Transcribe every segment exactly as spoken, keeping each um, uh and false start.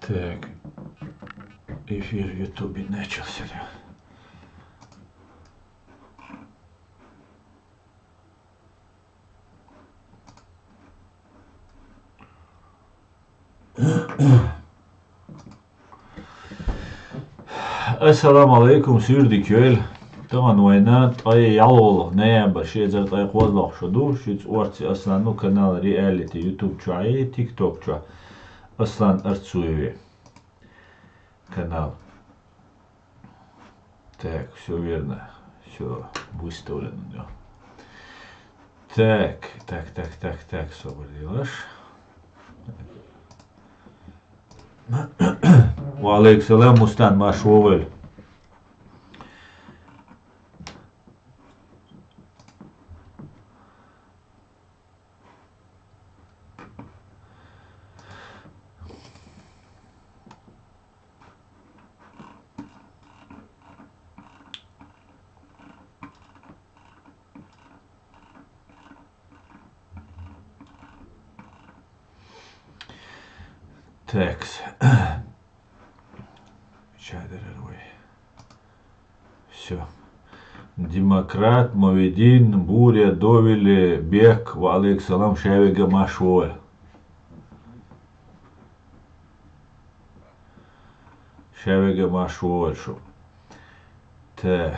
Так. Эфир в Ютубе начался. Ассаламу алейкум, суьйре дика йойла. Тахана вайна ткъе ялхалгӀа ноябрь, ши эзар ткъе кхоалгӀа шо ду, шуьца орци Асланну канал Реалити YouTube чохь, TikTok чохь. Аслан Арцуеве канал. Так, всё верно. Всё выставлено у него. Так, так, так, так, так, собар делаш. Ва алейкум салам, Мустан, марша вогӀийла. Текс. Чай дерер вай. Всё. Демократ, Моведин, Буря, Довили, Бек, ва алейкум салам, шаверга марша вогӀийла. Шаверга марша вогӀийла шу. Те.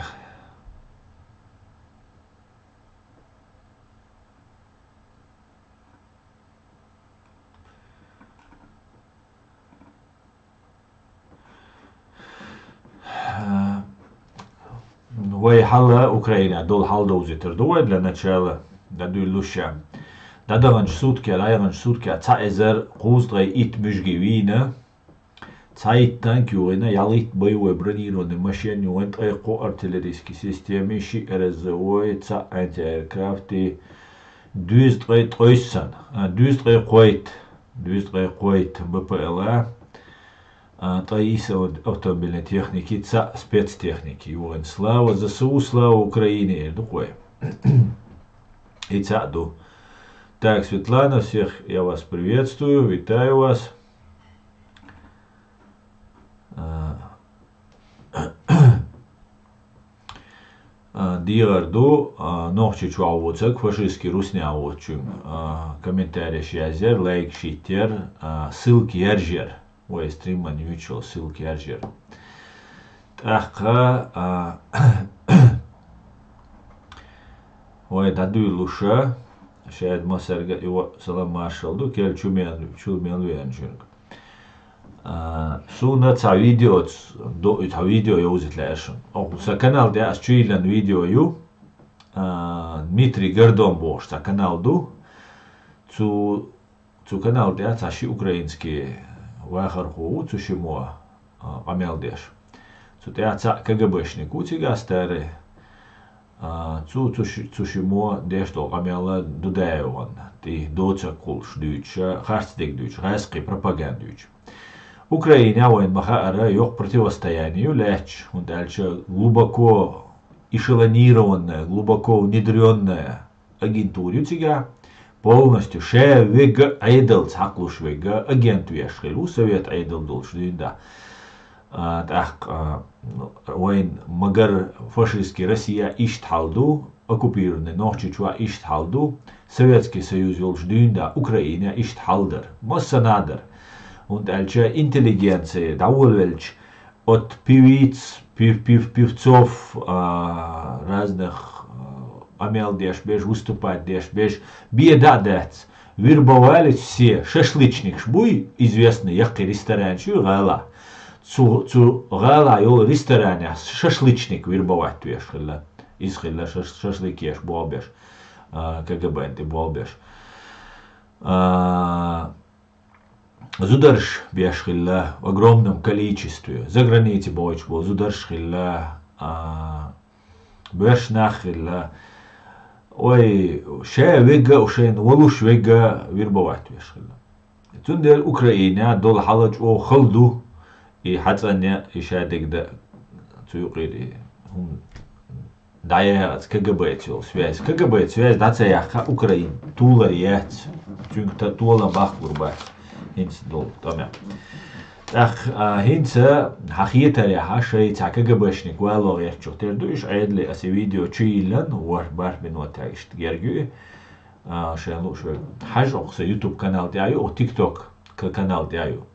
Вай хьал Украина долу хьал довзуьйтур ду вай для начала, дӀадуьйлуш ша. ДӀадаханчу суткех, дӀаяханчу суткех цхьа эзар кхузткъе итт муьжги вийна, цхьа итт танк юхийна, ялхитта боевой бронированный машен юхийна, ткъе кхо артиллерийский системи, шиъ РСЗО, цхьаъ антиаэркрафти, дуьйза ткъе ткъойссан, а, дуьйза ткъе кхойтта, дуьйза ткъе кхойтта БПЛА, а, ткъе исс автомобильный техники, цхьаъ спецтехники юхийна. Слава ЗСУ, слава Украине, эр ду-кх вай. И цхьаъ ду. Так, Светлана, всех я вас приветствую, витаю вас. А, а, дехар ду, а, Нохчийчохь воцург, фашистский русня воцучуьнга, а, комментареш язъяр, лайкаш йиттияр, а, ссылка яржъяр. Вай стриман юьйцуш йолу ссылка яржъяр. ТӀаккха, а, вай дӀадуьйлуш, шаьда массаьрга а и ваъ салам маршалла ду, кел чу мел, чу мел веанчуьнга. А, суна цхьа видео ц-, до-, цхьа видео йовзийта лаьара шуна. Оха сан канал тӀехь ас чу йиллина видео ю, а, Дмитрий Гордон бохуш цхьа канал ду. Цу Цу канал тӀехь цхьа ши украинский вахархо ву, цу шиммо, а, къамел деш. Цу тӀехь цхьаъ КГБшник ву цигахь старый. А, цу, цу ши-, цу шиммо деш долу къамел Дудаевна тӀе доцург хуьлуш дуьйцуш, харц дерг дуьйцуш, гӀаьскхи пропаганда дуьйцуш. Украинехь вайна ма-хаъара йоккха противостояние ю лаьтташ, хӀунда аьлча глубоко эшелонированная, глубоко внедрённая агентура ю цигахь, полностью ша вега Ӏедалца хьакхалуш вега агент веш хилла ву, совет Ӏедал долуш дуьйна да. А, тӀаккха, а, вайн магар фашистский Россия иштта хьал ду, оккупированный Нохчийчохь иштта хьал ду, Советский Союз йолуш дуьйна да, Украина иштта хьал дара, массанхьа дара. ХӀунда аьлча интеллигенция дӀаволавелча, от певиц, пев-, пев-, певцов, а, разных, а, къамел деш берш, выступать деш берш, бен дан а дац. Вербовали все, шашлычникаш буй, известный яккхий ресторанаш ю гӀала. Цу, цу гӀала йолу ресторанехь шашлычник вербовать веш хилла. Иза хилла шаш-, шашлык еш болх беш, а, КГБ-н тӀе болх беш. А, зударш беш хилла в огромном количестве. Заграницей бойтуш болу зударш хилла, а, боьрша нах хилла. Ой, ша вега а, шайна волуш вега а вербовать веш хилла. Цундела Украинехь долу хьал чӀогӀа хала ду, и хьацӀанъян, и шадерг дан, цу юкъера и хӀума ДӀаяхац КГБ-ца йолу связь. КГБ-ца связь дӀа ца яхха, Украина тулар яц. Цуьнга та-, толам баккхалур бац. ХӀинца долу тӀамехь. ТӀаккха, а, хӀинца хьан хетарехь, шайн цхьа КГБ-шник вало гӀертачух тера ду, иштта Ӏедале аса видео чу йиллина, ворхӀ-бархӀ минот иштта герга ю. А, шайн лууш верг. Хьажа, оха сан YouTube канал тӀехь ю, оха TikTok к-, канал тӀехь ю.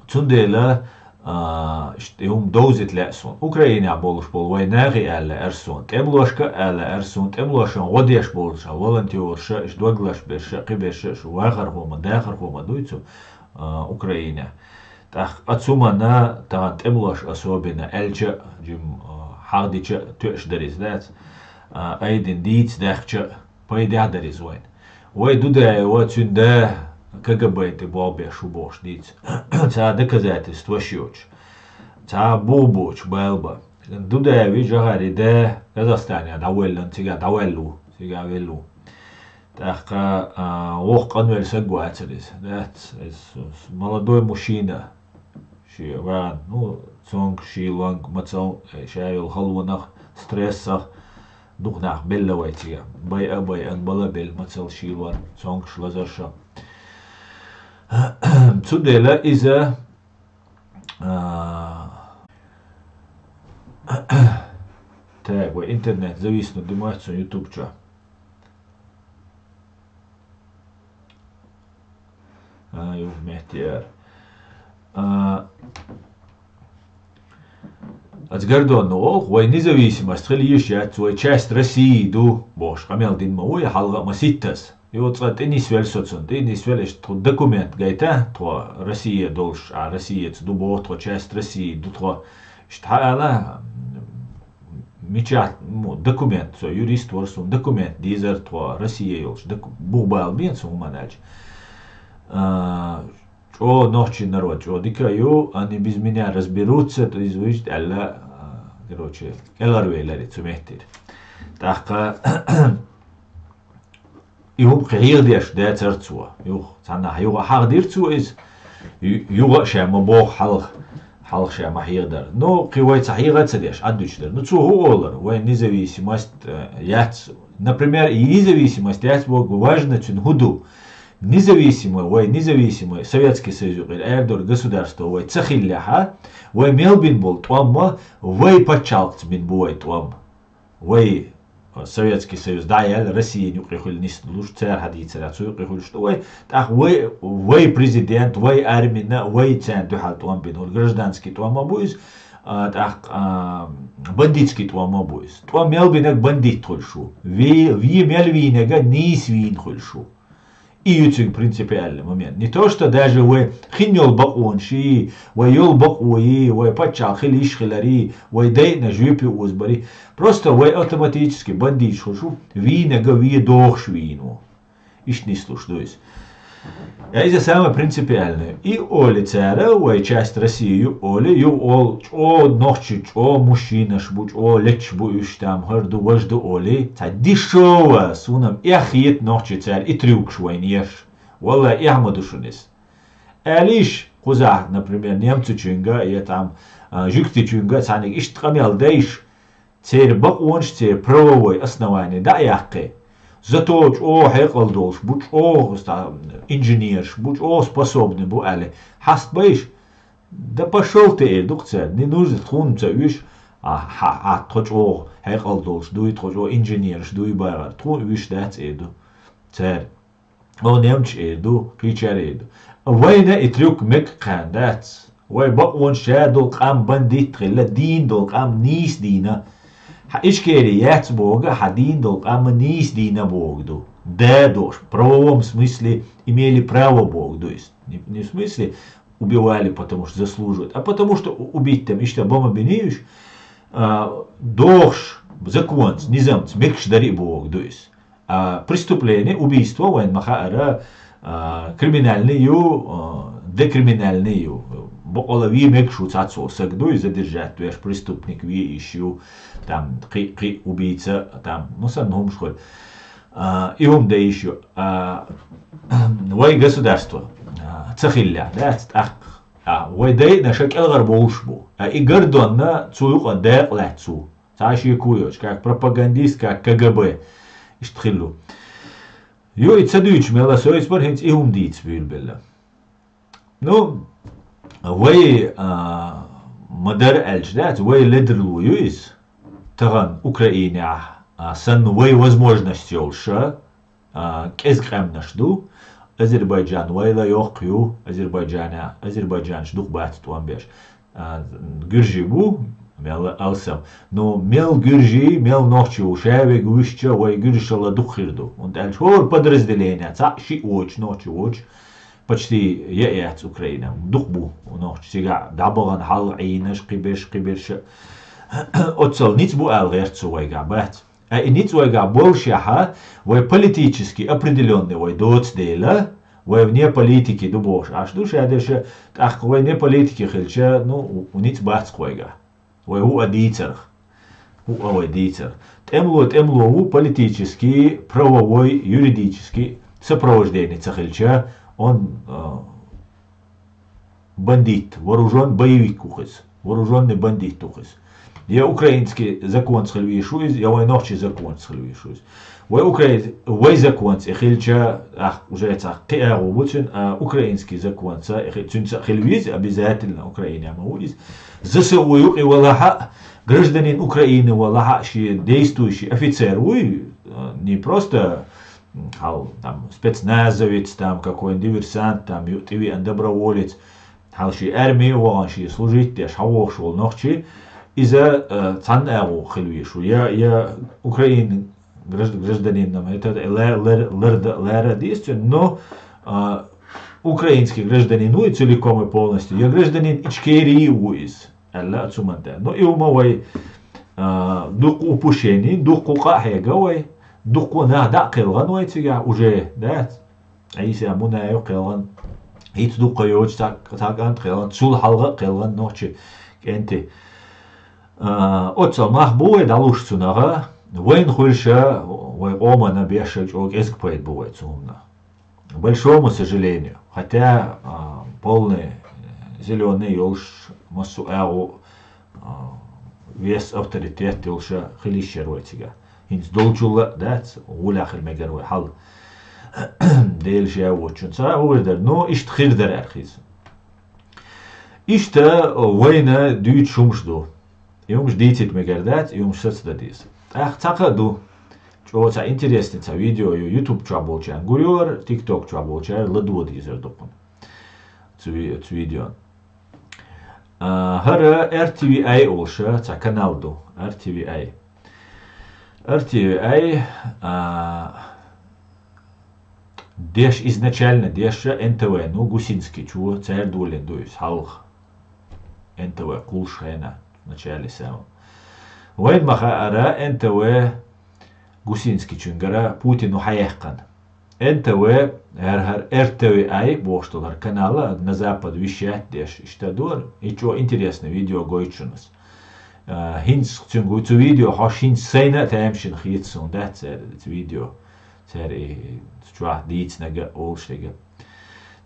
Цундела, а, ш-, и хӀума довзийта лаьа суна. Украинехь болуш болу вайн нахе ала лаьара суна, тӀемалошка а ала лаьара суна, тӀемалошна гӀо деш болуш волонтерша, ш-, доглаш берша, кхиберша, ш-, вахархо ма, дахархо ма дуй цу, а, Украинехь. ТӀаккха оцу хӀуманна тахана тӀемалош особенно аьлча а, жим, а, хьахдича а тоьаш дара иза, дац? А, айдина дийца даьхча а, пайдехь дара иза вайна. Вай Дудаева, цуьнан да КГБ тӀе болх беш ву бохуш дийца. Цхьа доказательство йоцуш. Цхьа бух боцуш бала бан. Дудаеви Жохари да Казахстанехь дӀавоьллина, цигахь дӀаваьлла ву, цигахь велла ву. ТӀаккха, а, вокху къанвелла саг вацара иза. Дац, иза молодой мужчина. Шен ван, ну, цуьнга шен лонг мацал, э, ша йолу халонах, стрессах, дукха нах белла вай цига. Байа а байан, бала а белла мацал шен лонг, цуьнгаш лазарша. Цундела иза, а, так, вай интернет зависнуть ду моьтту цуьнан YouTube чохь. А, юха метта яра. А, аса Гордон олу, вай независимость хила йиш яц, вай часть России ду, бохуш, къамел дина ма ву, я хьалха а ма ситтаза. Йо, цкъа тӀе нисвелла со цунна, тӀе нисвелла, иштта тхо документ гайта, тхо Россия долуш, а, Россияца ду боху, тхо часть России ду, тхо иштта хьаала, мичахь, ну, документ, со юрист вара, суна документ дезара тхо Россия йолуш, доку-, бух бала бен цу хӀуманна аьлча. А, чӀо нохчий народ, чӀо дика а ю, они без меня разберутся, то есть, вуьйжа аьлла, а, короче, кӀелхьарвелира цу меттера. ТӀаккха и хӀума кхин хьехадеш дацара цо. Юха, цхьаннахь юха хьахдира цо иза. Ю-, юха а ша ма боху хьалха, хьалха ша ма хьехадара. Ну, кхин вай цхьа хьеха а ца деш, Ӏаддуьтуш дара. Ну, цо хӀун олура? Вай независимость, э, яц. Например, и независимость яц боху, важно цуьнан хӀун ду? Независимый, вай независимый, Советский Союз юкъера аьрдора государство вай ца хиллехьа, вай мел бина болу тӀом ма, вай пачхьалкхца бина бу вай тӀом. Вай, э, Советский Союз дӀа а яьлла, Россиян юкъе хуьлу нисдалуш, цара хьадийцарехь, цу юкъе хуьлуш ду вай. ТӀаккха вай, вай президент, вай армина, вай царна дуьхьал тӀом бина хуьлу. Гражданский тӀом ма бу иза, а, тӀаккха, а, бандитский тӀом ма бу иза. ТӀом мел бинарг бандит хуьлуш ву. Ве-, ве мел вийнарг нийса вийна хуьлуш ву. И ю цуьнан принципиальный момент. Не то, что даже вай хин йолу бакъонаший, вай йолу бакъойий, вай паччахь хила йиш хиларий, вай дайна жоьпе озабарий. Просто вай автоматически бандиташ хуьлуш ву, вийнарг ве дохуш вийна ву. Иштта нислуш ду иза. Я иза самое принципиальное. И олу цара, вай часть России ю олу, ю олу чӀо нохчий, чӀо мужчинаш бу, чӀо леташ бу уьш, там, хӀара ду, важа ду олу. Цхьа дешёво, суна-м эхь хета нохчий цара и трюкаш вайна еш. Валлай, эхь ма ду шуна иза. Аьлла йиш, кхузахь, например, немцачуьнга, я там, а, жуьгтичуьнга, цхьаьнниг иштта къамел дайш, церан бакъонаш, церан правовой основание дӀа а яккхий. Зато чӀогӀа хьекъал долуш бу, чӀогӀа ста-, инженераш бу, чӀогӀа способный бу аьлла, хьаст байш, да пошёл ты, эр ду-кх цара, не нужно, тхуна ца уьш, а, хьа-, хьа-, тхо чӀогӀа хьекъал долуш дуй, тхо чӀогӀа инженераш дуй бахар, тхуна уьш дац, эр ду цара. Оха немцаш эр ду, кхечара эр ду. Вайна и трюк мега кхаьна дац. Вай бакъонаш ша долу къам бандит хилла, дийна долу къам нийса дийна. Хьан Ичкери яц боху, хьан дийна долу къам нийса дийна боху ду. Да дош, в правовом смысле имели право боху ду иза. Не, не в смысле убивали, потому что заслуживают, а потому что у-, убить там иштта бама бинийш, а, дохуш, законца, низамца, мегаш дари боху ду иза. А, преступление, убийство, вайн ма хаара, а, криминальный ю, а, декриминальный ю. Бакъала ве мегаш ву цхьацца саг ду, и задержать веш, преступник ве йиш ю, там, кхи, кхи убийца, там, ну, санна хӀумаш хуьлу. А, и хӀума де йиш ю. А, вай государство, а, ца хиллехь, дац, тӀаккха. А, вай дайнаша кӀелгӀар болуш бу. А и Гордонна цу юкъа декъа лаьцна цу. Цхьа шеко йоцуш, как пропагандист, как КГБ. Иштта хилла. Ю, и ца дуьйцуш мел а сойцбар, хӀинца и хӀума дийца буьйлабелла. Ну, вай, а, ма-дарра аьлча дац, вай ледарло ю иза. Тахана Украинехь, а, санна вай возможность йолуш, а, кӀезиг къаьмнаш ду. Азербайджан вайла йоккха ю, Азербайджана, азербайджанаш дукха бац тӀом беш. А, гуьржий бу, мел алсам. Ну, мел гуьржий, мел нохчий ву, ша вега вуьшча, вай гуьржашалла дукха хир ду. ХӀунда аьлча хӀора подразделение, цхьаъ шиъ воцуш, нохчий воцуш, почти яа яц Украина. Дукха бу нохчий цигахь, дӀабахана хьал Ӏийнаш, кхиберш, кхиберш. Оццал ницкъ бу аьлла гӀерта цо вайгахь, бац. А и ницкъ вайгахь боллушехь, вай политически определённый вай доцу дела, вай вне политики ду бохуш Ӏаш ду ша дерш, тӀаккха вай не политики хилча, ну, у-, ницкъ бац-кх вайгахь. Вай хӀуъа дийцарх. ХӀуъа вай дийцарх. ТӀемло, тӀемло ву политически, правовой, юридически сопровождение ца хилча, он, а, бандит, вооружённый боевик ву-кх иза, вооружённый бандит ву-кх иза. Я украинский законца хила везаш ву иза, я вай нохчий законца хила везаш ву иза. Вай украин-, вай законца и хилча, ах, уже цхьа кхин агӀо бу цуьнан, а украинский законца и хи-, цуьнца а хила веза, обязательно, Украине ма ву иза. ЗСУ юкъе валахь а, гражданин Украины валахь а, шен действующий офицер вуй, а, не просто хьал, там, спецназовец, там, какой-нибудь диверсант, там, ю-, тӀевеана доброволец, хьал шен арми а вахана, шен служить деш, хьавогӀуш волу нохчи, иза, э, цхьанна агӀо хила везаш ву. Я, я Украин гражд-, гражданинна, это ле-, лер-, лер-, лера деза цуьнан, но, а, украинский гражданин ву и целиком и полностью, я гражданин Ичкерии ву иза. Аьлла а цу ман тӀе. Ну, и хӀума вай, а, дуккха упущение, дуккха къа а хьега вай, дуккха нах дӀа а кхелхина вай цигахь уже, дац? Ӏийса Мунаев кхелхина, хӀинца дуккха йоцуш цхьа, цхьа кӀант кхелхина, цул хьалха а кхелхина нохчи кӀентий. А, оццал мах бу вай дӀалуш цунах, вайна хуьлуш, вай къомана беш чӀогӀа кӀезиг пайда бу вай цу хӀуманах. Большому сожалению. Хотя, а, полный, э, зелёный йолуш, массо а агӀо, а, вес авторитет йолуш хила йиш яра вай цигахь. ХӀинца долчул а дац, гӀолехь хила мегар вай хьал. Дела ша воцучунца а вуьр дара. Ну, иштта хир дара аьлла хӀинца. Иштта вайна дуьйцуш хӀумаш ду. И хӀумаш дийцийта мегар дац, и хӀумаш сацадан деза. ТӀаккха цхьа кхаъ ду. ЧӀогӀа цхьа интересный цхьа видео ю, YouTube чохь болчарна гур йора, TikTok чохь болчара ладогӀа дезар ду кхунна. Цу ви-, цу видеон. А, хӀара эр ти ви ай олуш цхьа канал ду, эр ти ви ай. Эр ти ви ай, а, деш изначально деш эн тэ вэ, ну, Гусинский чу, цара долийна ду иза хьалха. Эн тэ вэ кхуллуш хенахь, начале самом. Вайна ма хаъара, эн тэ вэ Гусинскийчуьнгара Путину хьаяьккхина. Эн тэ вэ, хӀара, хӀара эр тэ ви ай бохуш долу хӀара канал а на Запад вещать деш, иштта ду хӀара. И чӀогӀа интересный видео гойту шуна ас. А, хӀинца цуьнга цу видео хьош хӀинца сайна а тамашийна хета суна, дац цара цу видео. Цара и чохь дийцинарг а, олуш дерг а.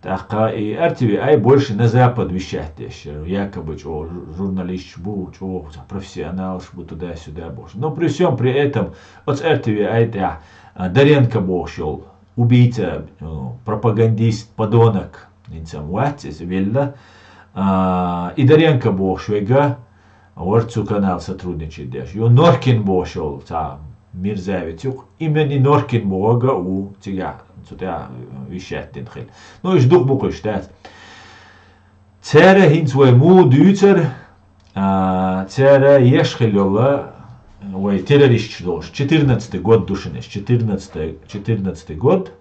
ТӀаккха и эр ти ви ай больше на Запад вещать деш, якобы чӀогӀа жу-, журналисташ бу, чӀогӀа профессионалаш бу, туда-сюда бохуш. Но при всём при этом оцу эр ти ви ай тӀехь, а, Доренко бохуш йолу убийца, ну, пропагандист, подонок, хӀинца-м вац иза велла. А, и Доренко бохуш верг а вара цу канал сотрудничать деш. Ю Норкин бохуш йолу цхьа мерзавец ю-кх. Именно и Норкин бохург а ву цигахь цу тӀехь вещать дина хилла. Ну, уьш дукха бу-кх уьш, дац. Цара хӀинца вай муха дуьйцура, а, цара еш хилла йолу вай террористаш долуш. Четырнадцатый год ду шуна иза, четырнадцатый, четырнадцатый год.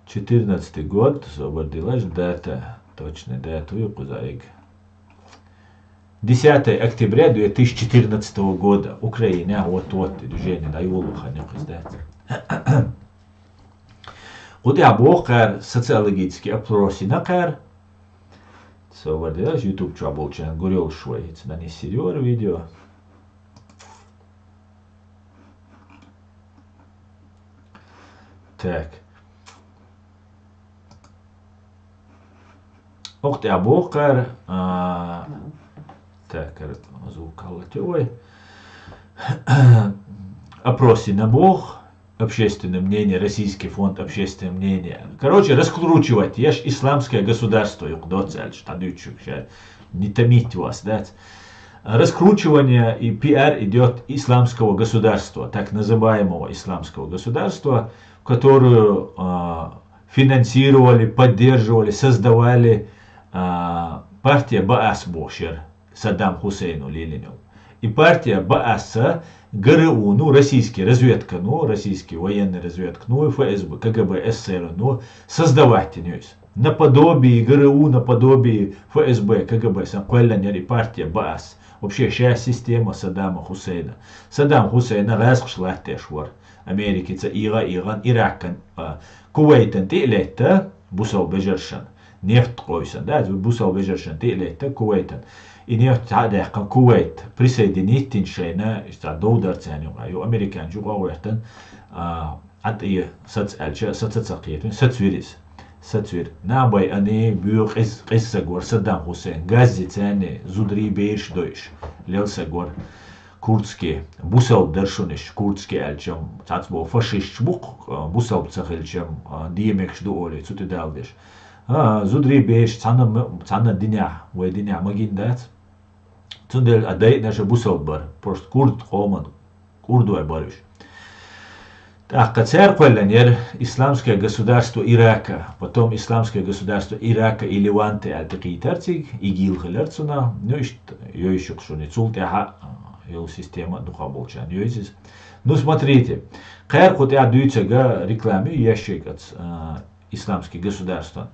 Четырнадцатый год, собар дилаш, дата, точная дата ю кхуза айга. Десятое октября две тысячи четырнадцатого года. Украина, вот, вот, движение дӀайолу хан ю кхуза, дац. Кху тӀехь боху кхара, социологический опрос йина кхара. Собар дилаш, YouTube чохь болчарна гур йолуш вай. Хьица нанис сирйора видео. Так. Охтя бохар, а, так, звук халате ой. Опросе на бог, общественное мнение, Российский фонд общественного мнения. Короче, раскручивать, я ж исламское государство, юкъдоцаль, что дючук, ща не томить вас, да? Раскручивание и пиар идет исламского государства, так называемого исламского государства, которую а, финансировали, поддерживали, создавали а, партия Баас бохар, Саддам Хусейну лилинул. И партия Бааса ГРУ, ну, российский разведка, ну, российский военный разведка, ну, и ФСБ, КГБ СССР, ну, создавать нёс. Наподобие ГРУ, наподобие ФСБ, КГБ, сан квелланер и партия Баас. Вообще, ща система Саддама Хусейна. Саддам Хусейна гӀяскъаш латтеш вар. Америкица ига-иган Иракан, а, Кувейтан тӀилетта, бусал бежаршан. Нефт къойсан, да, бусал бежаршан тӀилетта Кувейтан. И нефт цхьа дехкан Кувейт присоединить тин шайна, иштта довдарцан юкъа, ю американ жукъа вертан, а, АтӀи сац аьлча, саца ца кхетун, сацвирис. Сацвир. Набай ани бу къис, къиссагвар Саддам Хусейн. Газзи цани, зудри бейрш дойш. Лел сагвар. Курдски. Бусал даршуниш. Курдски аьлчам. Цацбо фашист бук, бусал цахилчам, диемекш ду оли, цути далдеш. А, зудри бейрш, цана, цана диня, вай диня магин дац. Цундел а дайнаша бусал бар. Просто курд къоман. Курдой баруш. ТӀаккха цар кхоьллан яр Исламское государство Ирака, потом Исламское государство Ирака и Леванта аьлла тӀекхийтар цига, ИГИЛ хилар цунах, ну, иштта йойшух шуни, цул тӀаьхьа, а, йол система дукха болчан йойзиз. Ну, смотрите, кхер кху тӀаьхьа дуьйцага рекламе ящик ац, а, Исламское государство.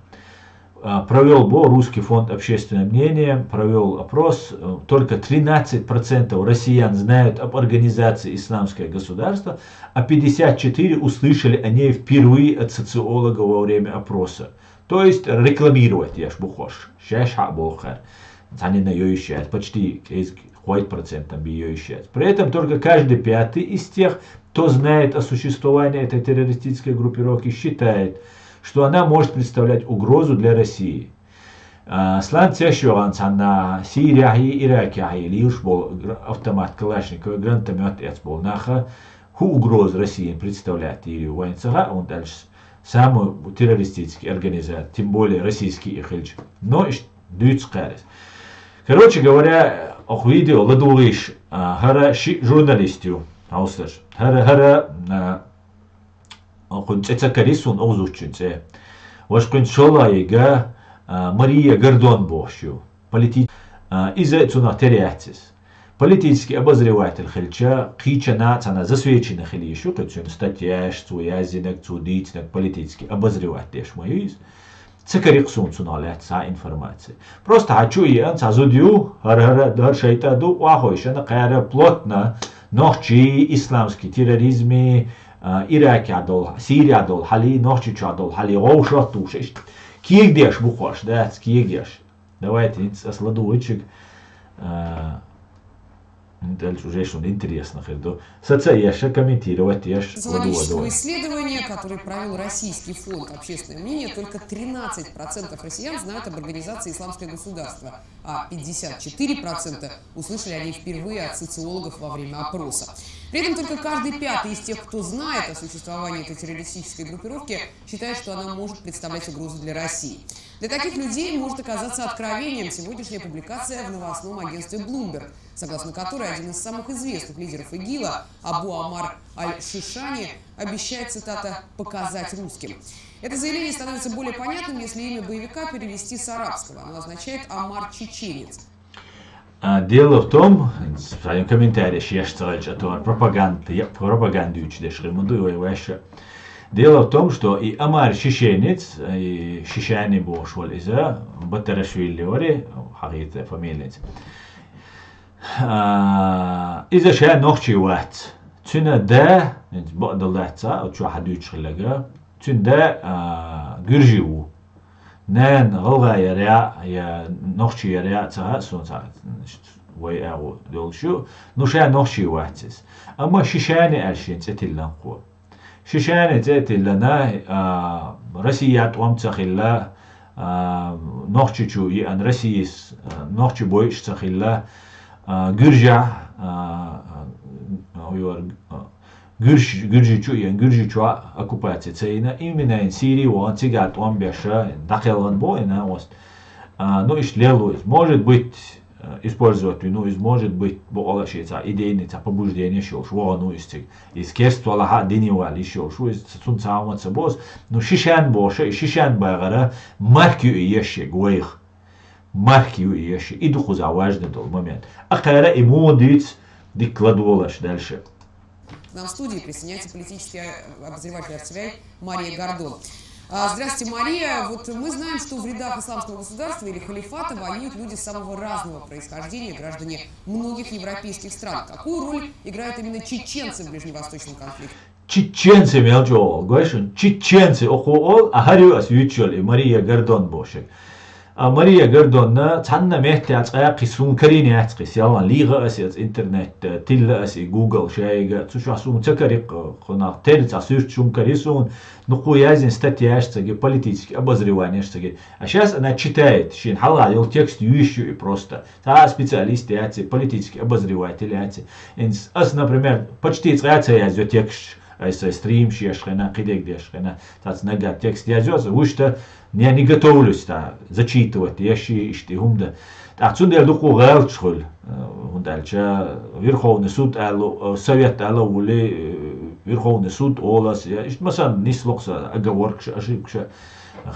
А, провёл бо Русский фонд общественного мнения, провёл опрос. Э, только тринадцать процентов россиян знают об организации Исламское государство, а пятьдесят четыре услышали о ней впервые от социолога во время опроса. То есть рекламировать, я ж бухош. Шеш ха бохар. Цанина йойшат, почти кхойтта процентам би йойшат. При этом только каждый пятый из тех, кто знает о существовании этой террористической группировки, считает, что она может представлять угрозу для России. А, слан цеш йоагӀан цхьанна Сирияхьи, Иракехьи лийрш бол гр-, автомат Калашников, гранатомет эц бол наха, хӀу угроза Россиян представлять йири вайн ца хаьа, он дальше самый террористический организация, тем более российский и хилча. Но иш дуьйцу кхарис. Короче говоря, ох видео ладугӀиш, а, хӀара ши журналист ю, хьовсаш. ХӀара, хӀара, а, кхуьн цӀе ца карис суна, охзуччун цӀе. Ваша кхуьн шолгӀайига, а, Мария Гордон бохуш ю. Полити-, а, иза цунах тера яц иза. Политический обозреватель хилча, кхийчана цхьана засвеченный хила йиш ю, кхуьнан статьяш, цо яздинарг, цо дийцинарг политический обозревать деш ма ю иза. Ца карийкх суна цунах лаьцна цхьа информаци. Просто хьан чу а еана цхьа зуда ю, хӀара, хӀара, хӀара шайтӀа ду, охьахойшана кхара плотно нохчий, исламский терроризми, а, Иракехь долу, Сирияхь долу хьали, Нохчийчохь долу хьали, гӀовшах а туша, иштта кегадеш бу кхош, дац, кегадеш. Давайте, хӀинца ас ладугӀучиг, а, хӀинца аьлча уже шуна интересно хир ду. Саца а еш, комментировать еш, ладугӀа, Социологического давай. Исследования, которое провёл Российский фонд «Общественное мнение», только тринадцать процентов россиян знают об организации «Исламское государство», а пятьдесят четыре процента услышали о ней впервые от социологов во время опроса. При этом только каждый пятый из тех, кто знает о существовании этой террористической группировки, считает, что она может представлять угрозу для России. Для таких людей может оказаться откровением сегодняшняя публикация в новостном агентстве Bloomberg, согласно которой один из самых известных лидеров ИГИЛа, Абу Амар аль-Шишани, обещает, цитата, «показать русским». Это заявление становится более понятным, если имя боевика перевести с арабского. Оно означает «Амар чеченец». А, дело в том, своим комментарием еш ца гӀелча, а то пропаганда, я, пропагандуючи деш хир ма ду вай ваьшша. Дело в том, что и Амар чеченец, и Шишани бохуш волу иза, Батарашвили вари, хьахийта фамилица. А, иза ша нохчий вац. Цуьнан да, бакъдала дац ца, оцу чохь дуьйцуш хилларг, цуьнан да, а, гуьржий ву. Нана гӀалгӀа яра я, я нохчий яра я, ца хаьа суна, ца, вай агӀо долуш ю. Ну, ша нохчий вац иза. Амма Шишани аьлла шен цӀе тиллина кхо. Шишани цӀе а тиллина, а, Россия тӀом ца хилла, А, Нохчийчу еана Россияс, а, нохчий бойуш ца хилла, а, гуьржехь, а, а, а, гуьржи чу еана, гуьржи чу оккупаци ца йина, именно Сири вахана цигара тӀом беша, дӀакхелхана бу ина ост. А, ну, иштта лелла ву иза. Может быть, э, использовать вину, иза может быть, бокъала шеца идейный ца побуждение йолуш вахана ву иза цига. Иза керста валахьа а дине вала йиш йолуш ву, иза цунна ца хьаман ца бозу. Ну, шишан боша, и шишан багӀара марки ю и ешшег вайх. Марки ю и ешшег. И ду кхуза важный долу момент. Акхара и муха дуьйцу дика ладогӀалаш дальше. К нам в студии присоединяется политический обозреватель Артевяй Мария Гордон. А, здравствуйте, Мария. Вот мы знаем, что в рядах исламского государства или халифата воюют люди самого разного происхождения, граждане многих европейских стран. Какую роль играют именно чеченцы в ближневосточном конфликте? Чеченцы мел чӀогӀа, гой шуна, чеченцы окхо ол, а хӀара ю ас вуьйцуш йолу и Мария Гордон бохуш. А Мария Гордонна цхьанна меттехь цкъа кхин суна карийна яц кхин селхана, лийха ас иза интернет, тилла ас и Google шайга, цу чохь суна ца кари-кх, кхунах терра цхьа суьрташ хӀума карий суна, нукхо яздина статьяш ца ги, политический обозреваниеш ца ги. А щас она читает, шена хьалха йолу текст юьйш ю и просто. Цхьа а специалист яц и, политический обозреватель яц и. Инс-, ас, например, почти цкъа а ца язйо тексташ, ай сайн стримаш еш хена, кхидерг деш хена, цац наггахь текст язйо аса, вуьшта, я не готовлюсь та зачитывать, я ши ишти хӀума дан. ТӀаккха цундела дукха гӀалаташ хуьлу, э, хӀунда аьлча Верховный суд аьлла, э, совет аьлла а вули, э, Верховный суд олас, я иштта, масалан, нислокх сан оговоркаш, ошибкаш,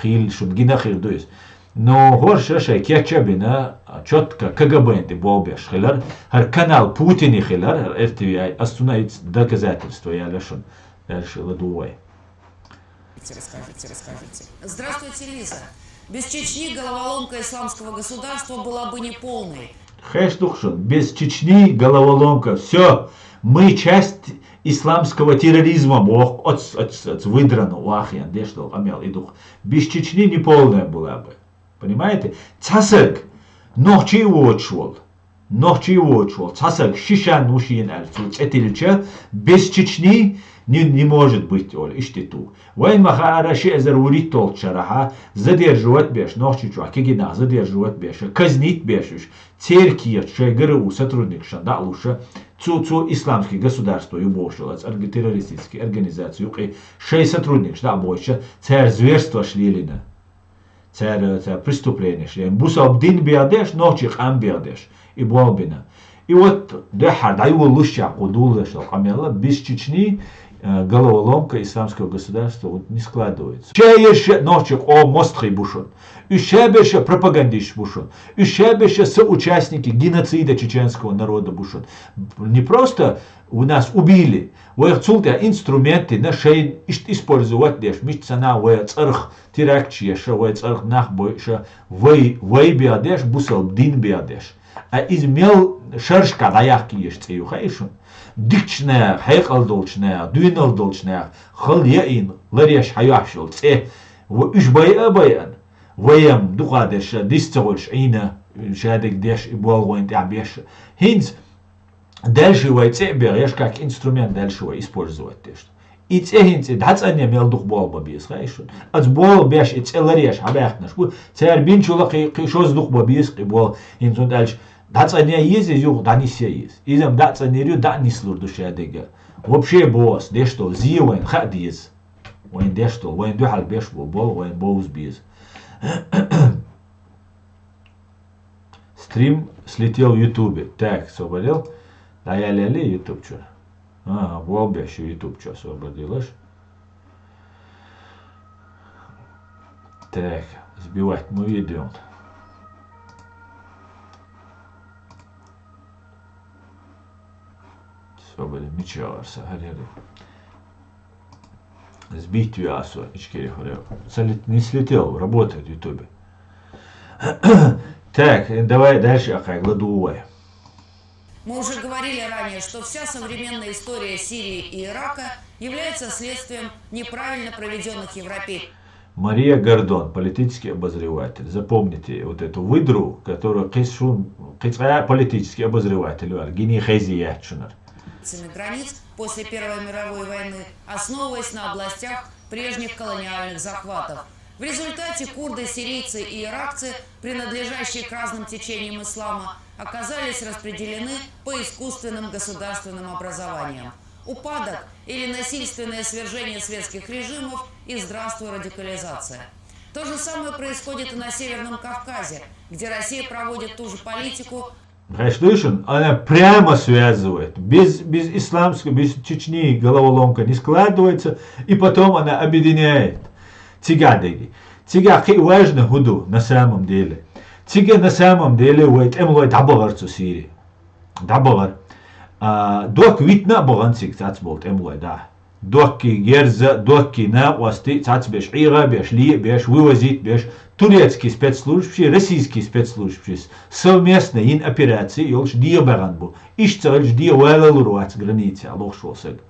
хийла шуна гина хир ду иза. Но хӀорша шайн кечъян бина, чётко КГБ-н тӀе болх беш хилар, хӀара канал Путине хилар, хӀара Р Т В I, ас цунна иц доказательство яьлла шуна, дальше ладугӀу вай. Расскажите, расскажите. Здравствуйте, Лиза. Без Чечни головоломка исламского государства была бы неполной. Хеш ду-кх шуна, без Чечни головоломка, всё, мы часть исламского терроризма, боху оц, оц, оц выдранный вахана деш долу къамел и ду-кх. Без Чечни неполная была бы. Понимаете? Цхьа саг, нохчий воцуш волу, нохчий воцуш волу, цхьа саг шишан ву шена аьлла цо цӀе тиллича, без Чечни не, не может быть, олу, иштта ту. Вайн ма хаара ши эзар вуьрхӀитталгӀачу шарахьа задерживать беш, Нохчийчохь кегий нах задерживать беш, казнить беш уьш, церан кехат шайн ГРУ сотрудникашна дӀа а луша, цо, цо исламский государство ю бохуш йолу, аса орг-, террористический организация юкъе шайн сотрудникаш дӀа а бохуьйтуша, цара зверстваш лелийна. Цара, цара преступлениеш лелийна. Бусалба дин беха деш, нохчий къам беха деш. И болх бина. И вот дуьххьара дӀайолалуш чохь кху дуьллуш долу къамел, без Чечни, э, головоломка исламского государства вот не складывается. Ша ерш нохчий къоман мостагӀий бу шуна. Уьш ша берш пропагандисташ бу шуна. Уьш ша берш соучастники геноцида чеченского народа бу шуна. Не просто у нас убили. Вайх цул тӀаьхьа инструменты на шайн иштта использовать деш, мичча санна вай цӀарах теракташ еш, вай цӀарах нах бойуш, вай, вай беха деш, бусалба дин беха деш. А иза мел шерашкахь дӀаяккха езаш цӀе ю хаьий шуна? Дикачу наха, хьекъал долчу наха, доьналла долчу наха, хала яийна, ларъеш хьайохьуш йолу цӀе. Ва уьш байа а байана, вай-м дукха дерш дис ца хуьлуш Ӏийна, шадерг деш, и болх вайна тӀехь беш. ХӀинца дальше вай цӀе а бехаш, как инструмент дальше вай использовать деш. И цӀе хӀинца и дӀацӀанъян мел дукха болх бан беза, хаьий шуна? Аса болх беш и цӀе ларъеш хьабаьхкинарш бу, цара бинчул а кхин, кхин шозза дукха бан беза кхин болх. ХӀинца хӀунда аьлча дӀацӀанъян еза иза, юха дӀанисъян еза. Иза-м дӀа а цӀанйийр ю, дӀа а нислур ду шадерг. Вообще боху аса, деш долу зе вайна хаа деза. Вайна деш долу, вайна дуьхьал беш бу, болу вайна бовза беза. Стрим слетел в Ютубе. Так, освободил. ДӀаялаялий Ютуб чуьра? А, болх беш ю Ютуб чу освободилаш. Так, сбивать ма вийдо. Освободи, мича вара сан, хӀара, хӀара. Сбить веа со, ичкери хӀара. Салит-, не слетел, работает в Ютубе. Так, давай дальше, акхай, ладугӀу вай. Мы уже говорили ранее, что вся современная история Сирии и Ирака является следствием неправильно проведенных европейских. Мария Гордон, политический обозреватель. Запомните вот эту выдру, которую кхин шун, кхин цкъа а политический обозреватель вара, гиний хези яц шуна. Границ после Первой мировой войны, основываясь на областях прежних колониальных захватов. В результате курды, сирийцы и иракцы, принадлежащие к разным течениям ислама, оказались распределены по искусственным государственным образованиям. Упадок или насильственное свержение светских режимов и здравствуй радикализация. То же самое происходит и на Северном Кавказе, где Россия проводит ту же политику. Хашдышин, она прямо связывает. Без, без исламской, без Чечни головоломка не складывается, и потом она объединяет. Цигадеги. Цига хи важно худу на самом деле. Цига на самом деле вай тем лой дабагар цу Сири. Дабагар. А, док витна баган цик цац бол тем лой да. Докки герза, докки накъвасти цац беш, ига беш, ли беш, вывозить беш, турецкий спецслужбши, российский спецслужбши совместно ин операции йолш дига баган бу. Иш цагалш дига валалур вац граница лохш волсаг.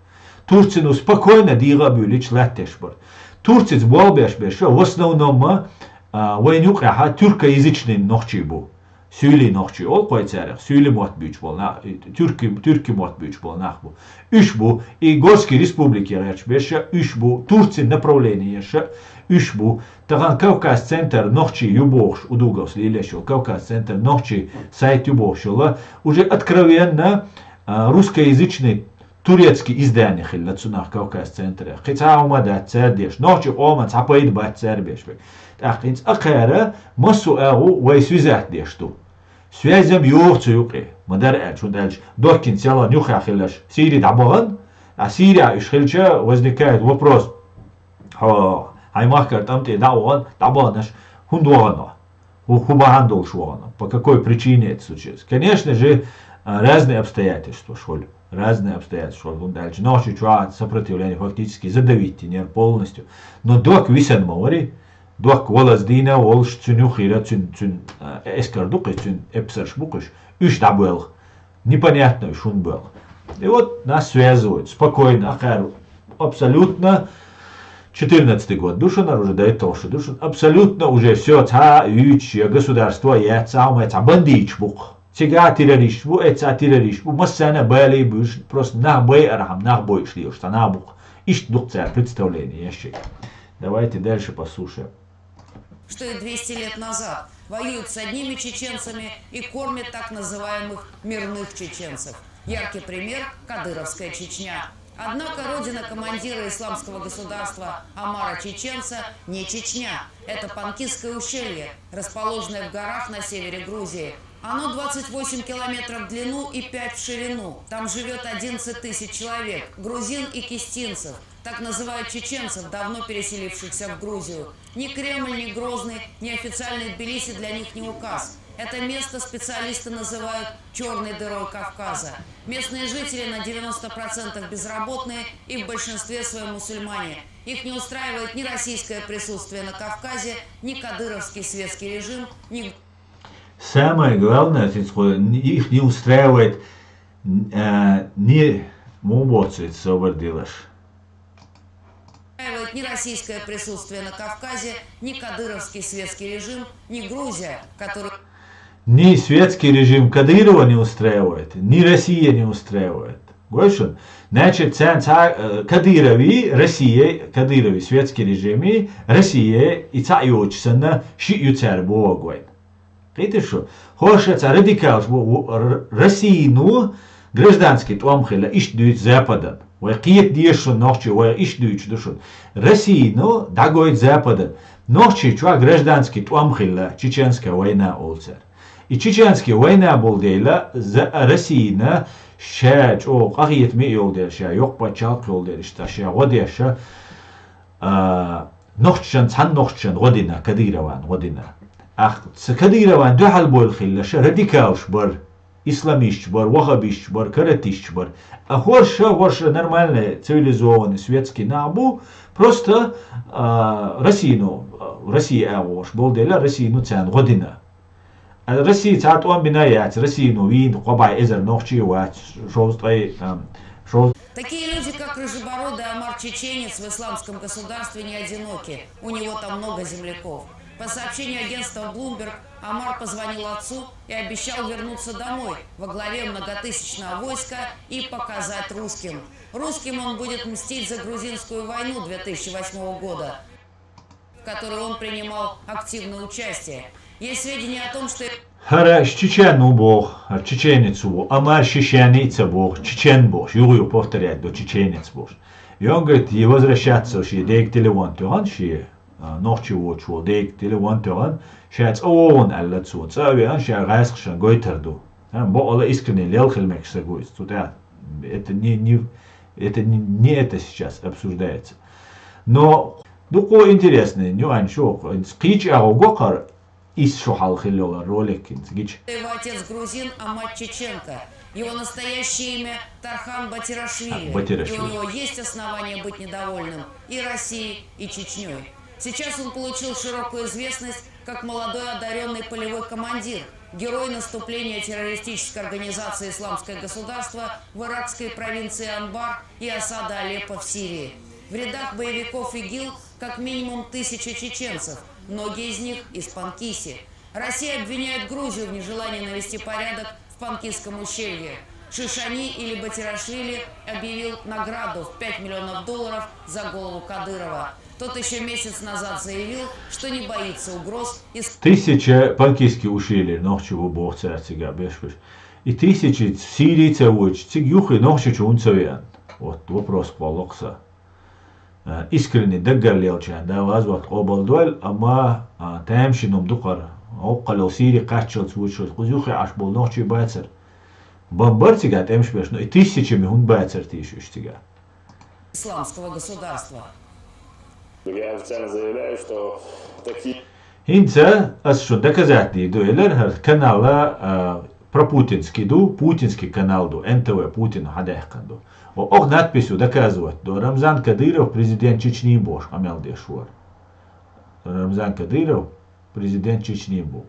Турцину спокойно дига бюлич латтеш бар. Турциц бол беш беш, в основном а, вайн юкъяха тюркоязычный нохчи бу. Сюйли нохчи ол кой царах, сюйли мот бюч бол на, тюрки, тюрки мот бюч бол нах бу. Уш бу, и Горский республики герч беша, уш бу, Турци направление ша, уш бу. Тахан Кавказ центр нохчи юбохш, удугов слилешо, Кавказ центр нохчи сайт юбохшула, уже откровенно а, русскоязычный турецкий издание хилла цунах Кавказ центре. Хица ума да цердеш, нохчи ома цапайд ба цербеш бек. Так, инц акара, масу агу, вай связать деш ту. Связям юрцу юкъи. Мадар эльч, унд эльч, доккин сялан юхя хиллаш. Сири дабаган, а Сирия иш хилча возникает вопрос. Хо, хаймахкар тамти дабаган, дабаганаш, хунд вагано. Ху, ху баган долш вагано. По какой причине это случилось? Конечно же, а, разные обстоятельства, шоль. Разные обстоятельства, шоль. Унд эльч нохчи чуа сопротивление фактически задавить тинер полностью. Но док висан мавари, док валаз дина, волш цюню хира, цюн, цюн, а, эскар дукъи, цюн эпсарш букъиш, уш дабуэлх. Непонятно уж он был. И вот нас связывают спокойно, акар абсолютно четырнадцатый год душин, уже до этого что душин, абсолютно уже все, ца юч, государство, я ца, мы ца бандич бук. Цига террорист бу, э ца террорист бу, массана бали буш, просто на бой арахам, на бой шли, что на бук. Ишт дук ца представление, ящик. Давайте дальше послушаем. Что и двести лет назад, воюет с одними чеченцами и кормит так называемых мирных чеченцев. Яркий пример – кадыровская Чечня. Однако родина командира исламского государства Амара Чеченца не Чечня. Это Панкистское ущелье, расположенное в горах на севере Грузии. Оно двадцать восемь километров в длину и пять в ширину. Там живет одиннадцать тысяч человек, грузин и кистинцев. Так называют чеченцев, давно переселившихся в Грузию. Ни Кремль, ни Грозный, ни официальный Тбилиси для них не указ. Это место специалисты называют «черной дырой Кавказа». Местные жители на девяносто процентов безработные и в большинстве своем мусульмане. Их не устраивает ни российское присутствие на Кавказе, ни кадыровский светский режим, ни Самое главное, их не устраивает э, ни мубоцит собардилаш. Ни российское присутствие на Кавказе, ни кадыровский светский режим, ни Грузия, который... Ни светский режим Кадырова не устраивает, ни Россия не устраивает. Гойшин, значит, цен ца, э, Кадырови, Россия, Кадырови, светский режими, Россия, и ца и очсана, ши ю царь богойт. Китишу, хоша ца радикалш бу, у, р-, Россину гражданский томхила ишт дуйт Западан. Вай киет дешун нохчи, вай ишт дуйт душун. Россину дагойт Западан. Нохчи чуа гражданский томхила, чеченская война олцер. И чеченская война бол дейла, за Россина ша чо кахиет ми йол дер ша, ёк пачалк йол дер ишта ша, годеша, а, нохчан, цан нохчан, година, Кадырован, година. Ах, ц-, Кадырован духал бол хилла, ша радикалш бар, исламистш бар, вахабистш бар, каратистш бар. А хорша, хорша нормальный, цивилизованный, светский набу, просто, а, Россину, а, Россия агош, бол дела Россину цан, година. А Россия цат он бина яц, Россину вин, кобай эзер нохчи вац, шоз тай, ам, шоз Такие люди, как рыжебородый Амар Чеченец, в исламском государстве не одиноки. У него там много земляков. По сообщению агентства Bloomberg, Амар позвонил отцу и обещал вернуться домой во главе многотысячного войска и показать русским. Русским он будет мстить за грузинскую войну две тысячи восьмого года. в которой он принимал активное участие. Есть сведения о том, что ХӀара чечен ву боху, хӀара чеченец ву, амма шишани ца боху, чечен боху, юха-юха повторять до чеченец боху. И он говорит, и возвращаться шен дега телефон тоьхна, шен а, нохчи воцуш волу дега телефон тоьхна, ша цӀа вогӀун аьлла цо, цӀа а веана, ша гӀаскхашна гойтар ду. А, бакъала искренне лел хила мегаш стаг ву иза. Цу тӀехь это не, не, это не, не это сейчас обсуждается. Но дукха интересный нюанс ю, кхечу агӀо го кхара, исс шо хьалха хилла йолу ролик хӀинца гича. Его отец грузин, а мать чеченка. Его настоящее имя Тархан Батирашвили. А, Батирашвили. И у него есть основания быть недовольным и Россией, и Чечней. Сейчас он получил широкую известность как молодой одаренный полевой командир, герой наступления террористической организации «Исламское государство» в иракской провинции Анбар и осады Алеппо в Сирии. В рядах боевиков ИГИЛ как минимум тысяча чеченцев, многие из них из Панкиси. Россия обвиняет Грузию в нежелании навести порядок в Панкисском ущелье. Шишани или Батирашвили объявил награду в пять миллионов долларов за голову Кадырова. Тот еще месяц назад заявил, что не боится угроз из Тысяча панкисский ущелье нохчи ву боху цара цига беш беш. И тысяча Сирии ца вочу, цига юххе нохчичу хӀунда ца веана? Вот вопрос кхоллакх сан. А, искренне даггара лелчарна да вазвахт къобалдойла, амма, а, тамашийна хӀума ду кхара. Оккхалла Сири кхаччалц вучуьйту, кхуза юххе Ӏаш болу нохчий бацара. Бан бара цига тӀемаш беш, но и тысячами хӀунда бацара тийша уьш цига? Исламского государства. Я официально заявляю, что такие ХӀинца ас шун доказать дийр ду, элира хӀара канала, а, пропутинский ду, путинский канал ду, Н Т В Путина хьадаьккхина ду. О, оха надписью доказывать ду, Рамзан Кадыров президент Чечни бохуш къамел деш вара. Рамзан Кадыров президент Чечни бу.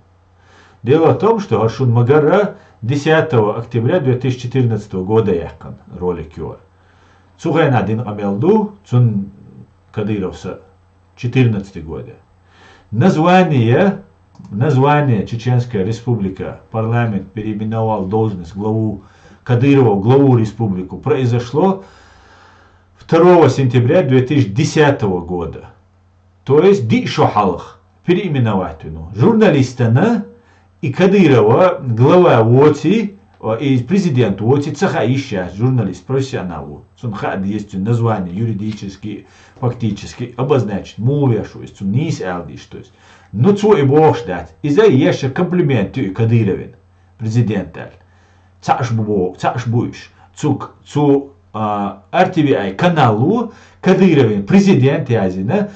Дело в том, что хӀара шун магара десятого октября две тысячи четырнадцатого года яьккхина ролик ю. Цу хенахь дина къамел ду, цунна Кадыровса четырнадцатый года. Название, название Чеченская Республика, парламент переименовал должность главу Кадырова в главу республику, произошло второго сентября две тысячи десятого года. То есть диъ шо хьалха переименовать вину. Журналистана и Кадырова глава воций, а, и президент воций ца хаьа йиш яц, журналист профессионал ву. Цунна хаа деза цуьнан название юридически, фактически обозначить, муха веш ву иза, цунна нийса ала деза, то есть. Ну, цо и бохуш дац. Иза ешан комплимент ю и Кадыровин, президент аьлла. Цхьаъш бу боху, цхьаъш бу уьш. Цу, цу, а, Р Т В И канало Кадыровин президент яздина,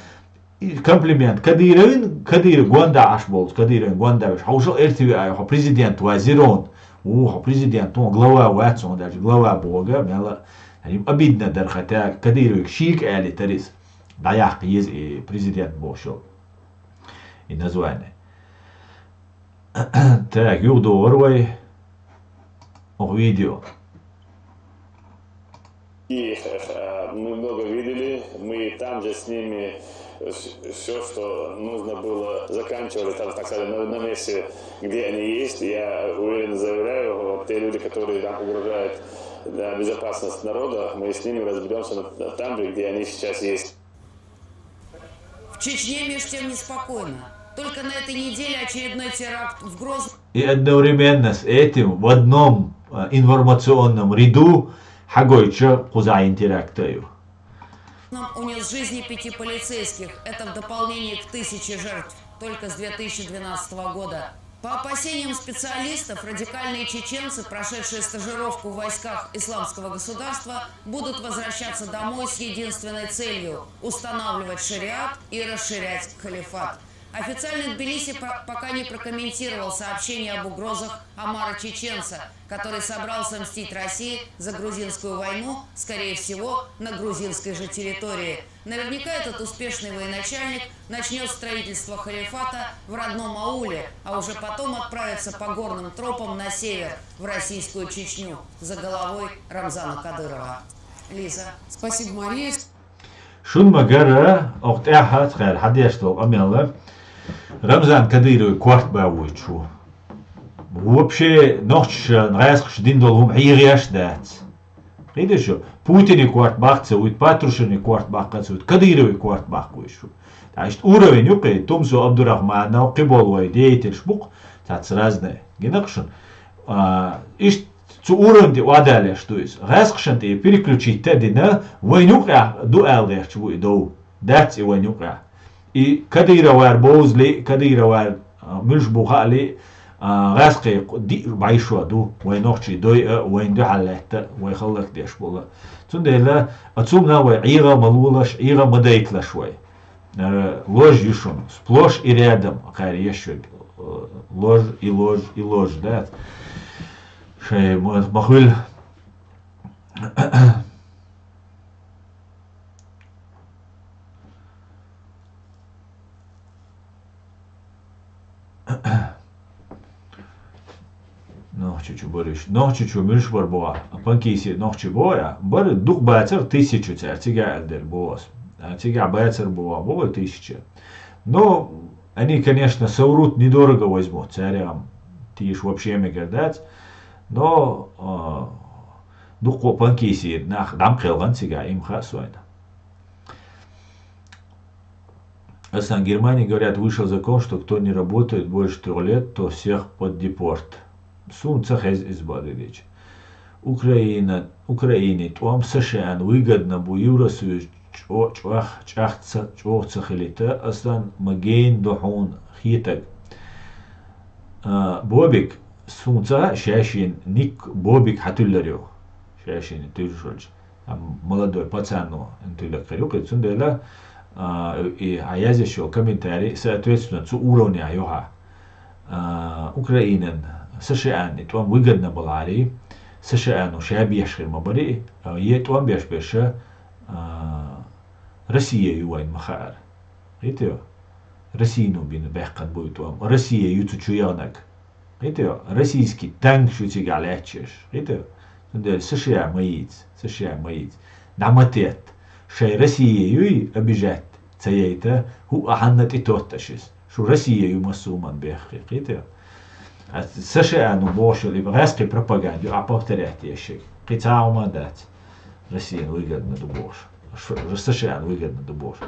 и комплимент Кадыровин, Кадыров гонда Ӏаш болчу, Кадыровин гонда веш. Хьовшал Р Т В И хьо президент вазирон. Ву хьо президент, хьо глава вац, хьо даже глава бога, мела. Обидно дара, хотя Кадыровик шийга али тарис. ДӀаяккха еза и президент бохуш йолу. И название. Так, юхадогӀур вай оха видео. И э, мы много видели, мы там же с ними все, что нужно было, заканчивали там, так сказать, на, на месте, где они есть. Я уверенно заявляю, вот те люди, которые там угрожают да, безопасность народа, мы с ними разберемся на- там же, где они сейчас есть. В Чечне меж тем неспокойно. Только на этой неделе очередной теракт в Грозном. И одновременно с этим в одном э, информационном ряду хьагойтуш кхузахь интеракт ю. Унес жизни пяти полицейских. Это в дополнение к тысяче жертв только с две тысячи двенадцатого года. По опасениям специалистов, радикальные чеченцы, прошедшие стажировку в войсках Исламского государства, будут возвращаться домой с единственной целью – устанавливать шариат и расширять халифат. Официальный Тбилиси по- пока не прокомментировал сообщение об угрозах Амара Чеченца, который собрался мстить России за грузинскую войну, скорее всего, на грузинской же территории. Наверняка этот успешный военачальник начнет строительство халифата в родном ауле, а уже потом отправится по горным тропам на север, в российскую Чечню, за головой Рамзана Кадырова. Лиза. Спасибо, Мария. Шун ма-гарра, оха тӀаьхьа цхьаьра хьадеш долу къамел Рамзан Кадыровн корта бан вуьйцуш ву. Вообще нохчаша гӀаьскхаша дина долу хӀума хьийгӀеш дац. Кхийдаш шу? Путине корта баккха ца вуьйту, Патрушеве корта баккха ца вуьйту, Кадырове корта баккха вуьйту шу. ТӀаккха иштта уровень ю-кх, Тумсо Абдурахманов, кхиболу вай деятелаш бу-кх, цхьацца разные, гина-кх шуна. А, иштта цу уровне тӀе охьадалош ду иза. ГӀаьскхашна тӀе переключить а дина, вайна юкъехь ду аьлла гӀерташ бу и дов. Дац и вайна юкъехь. И Кадыровера бовзале а, Кадыровера, а, муьлш бу хаале а, а, гӀаьскхий диъ бӀешо ду, вай нохчий дой а, вайна дуьхьал лаьтта а, вай хӀаллакдеш болу а. Цундела, а, цунна вай ӀегӀа а ма лолаш, ӀегӀа а ма дайталаш вай. Э, ложь ю шуна, сплошь и рядом, кхара еш верг, э, ложь, и ложь, и ложь, да? Шайн ма, ма хуьлу. Нохчийчу бариш. Нохчийчу муьлш бара боху? Панкисир нохчий боху я? Бара дукха бацара, тысячу цара, цигахь аьлла дерг боху ас. А, цигахь бацара боху, боху тысяча. Но они, конечно, соврут, недорого возьмут, царех тийша вообще мегар дац. Но, а, дуккха панкисир нах дӀа ма кхелхина цигахь, и ма хаьа суна. Асан, Германии, говорят, вышел закон, что кто не работает больше трёх лет, то всех под депорт. Суна ца хеза иза бакъдерг дийцича. Украина, Украине тӀом США-на выгодно бу, Евросоюз чӀо-, чӀох-, чӀех ца, чӀогӀа ца хилийта, Асан, ма гена ду хьуна хетарг. А, Бобик, суна ца хаьа, шаьшшинна ник Бобик хьан туьллар ю. Шаьшшинна туьллуш волчу. Там молодой пацан, ну, интеллект хир ю кхин. Цундела, а, и, а, язъеш йолу комментарий, соответственно, цу уровнехь ю хьан. А, Украинан, США-н и тӀом выгодно балари, США-ну ша беш хир ма бари, а, е тӀом беш берша, а, Россия ю вайн ма хаара. Хита ю? Российно бина баьккхина бу и тӀом. Россия ю цу чу ягӀнаг. Хита ю, российский танк шу цигахь лаьтташ. Хита ю, цундела США ма йийца, США ма йийца. ДӀа ма тетта. Шайн Россия юй обижать ца яйта, хӀуъа хьанна тӀе тотташ иза. Шу Россия ю массо а хӀуманна беххе. Хита ю. А США-ну бохуш йолу и гӀаьскхи пропаганда ю, а повторять еш шега. Кхин цхьа а хӀума дац. Россиян выгодно ду бохуш. Ш-, США-н выгодно ду бохуш.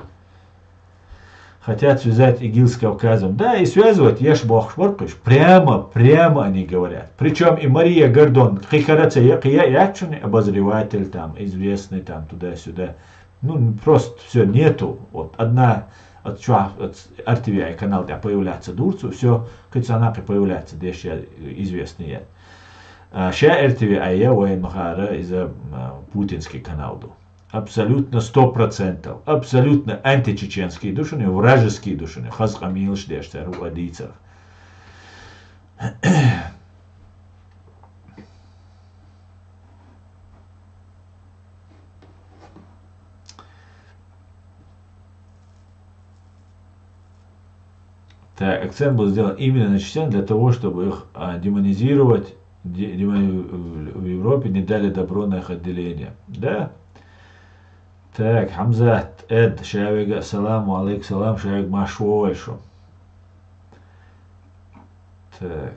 Хотят связать ИГИЛ с Кавказом. Да, и связывать еш бохуш бара кхуьш. Прямо, прямо они говорят. Причём и Мария Гордон, кхин кара ца я, кхин я яц шуна обозреватель там, известный там, туда-сюда. Ну, просто всё, нету. Вот одна, от чё, от эр ти ви ай канал тӀехь появляться дурцу, всё, кхин цхьа нах и появляться деш я, известный я. А, ша эр ти ви ай я, вайн ма хаара, иза, а, путинский канал ду. Абсолютно, сто процентов. Абсолютно античеченский ду шуна, вражеский ду шуна, хаза къамелаш деш цара хӀуъа дийцарх. Так, акцент был сделан именно на чечен для того, чтобы их, а, демонизировать, де-, демони-, в, в Европе не дали добро на их отделение. Да? Так, Хьамзат, Эд, шаверга, салам алейкум, салам, шаверг, марш вовай шу. Так.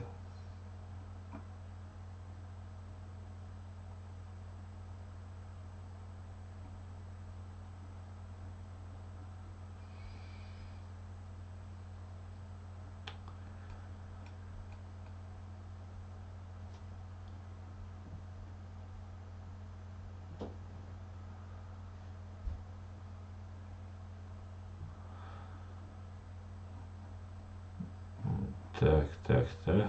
Так, так, так.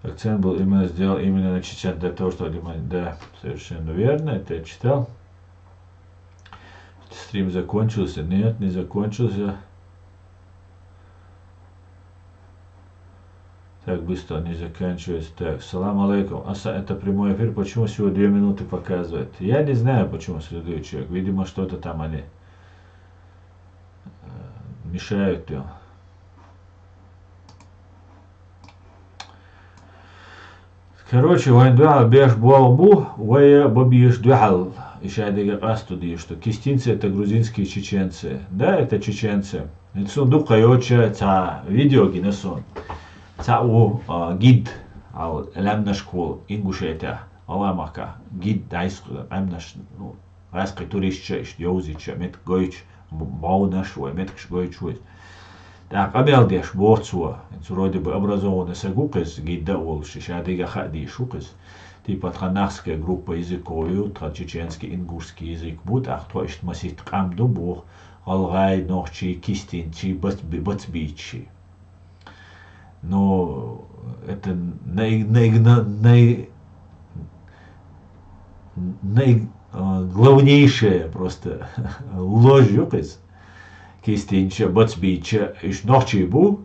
Акцент был именно сделан именно на чечен, для того, чтобы... Да, совершенно верно, это я читал. Стрим закончился? Нет, не закончился. Так быстро не заканчивается. Так, салам алейкум. Аса, это прямой эфир. Почему всего две минуты показывает? Я не знаю, почему, следующий человек. Видимо, что-то там они, э, мешают им. Короче, вайн дуьхьал беш болх бу, вай бан безаш дуьхьал, и шадеррига къасто дезаш ду. Кистинцы — это грузинские чеченцы. Да, это чеченцы. Ин цу дукха йоцу цхьа видео гина суна. Цхьа ву, а, гид, ал, лаьмнашка волу Ингушетехь, Аламахка гид дайс къаьмнаш, ну, гӀаьскхи туристаш иштта йовзийча, меттиг гойтуш, б-, бовнаш вай, меттигаш гойтуш вай. ТӀаккха къамел деш боху цо. Цу вроде бы образованный саг ву кхеза, гид а волуш, ша дерриге хаа дезаш ву кхеза. Типа тхан нахская группа языков ю, тхан чеченский, ингушский язык бу, тӀаккха тхо иштта масийтта къам ду боху, гӀалгӀай, нохчий, кистинчий, бацбийчий. Но это наи-, наи-, на-, наи-, наи-, а, главнейшая просто ложь ю кхеза. Кистинча, бацбийча, уьш нохчий бу,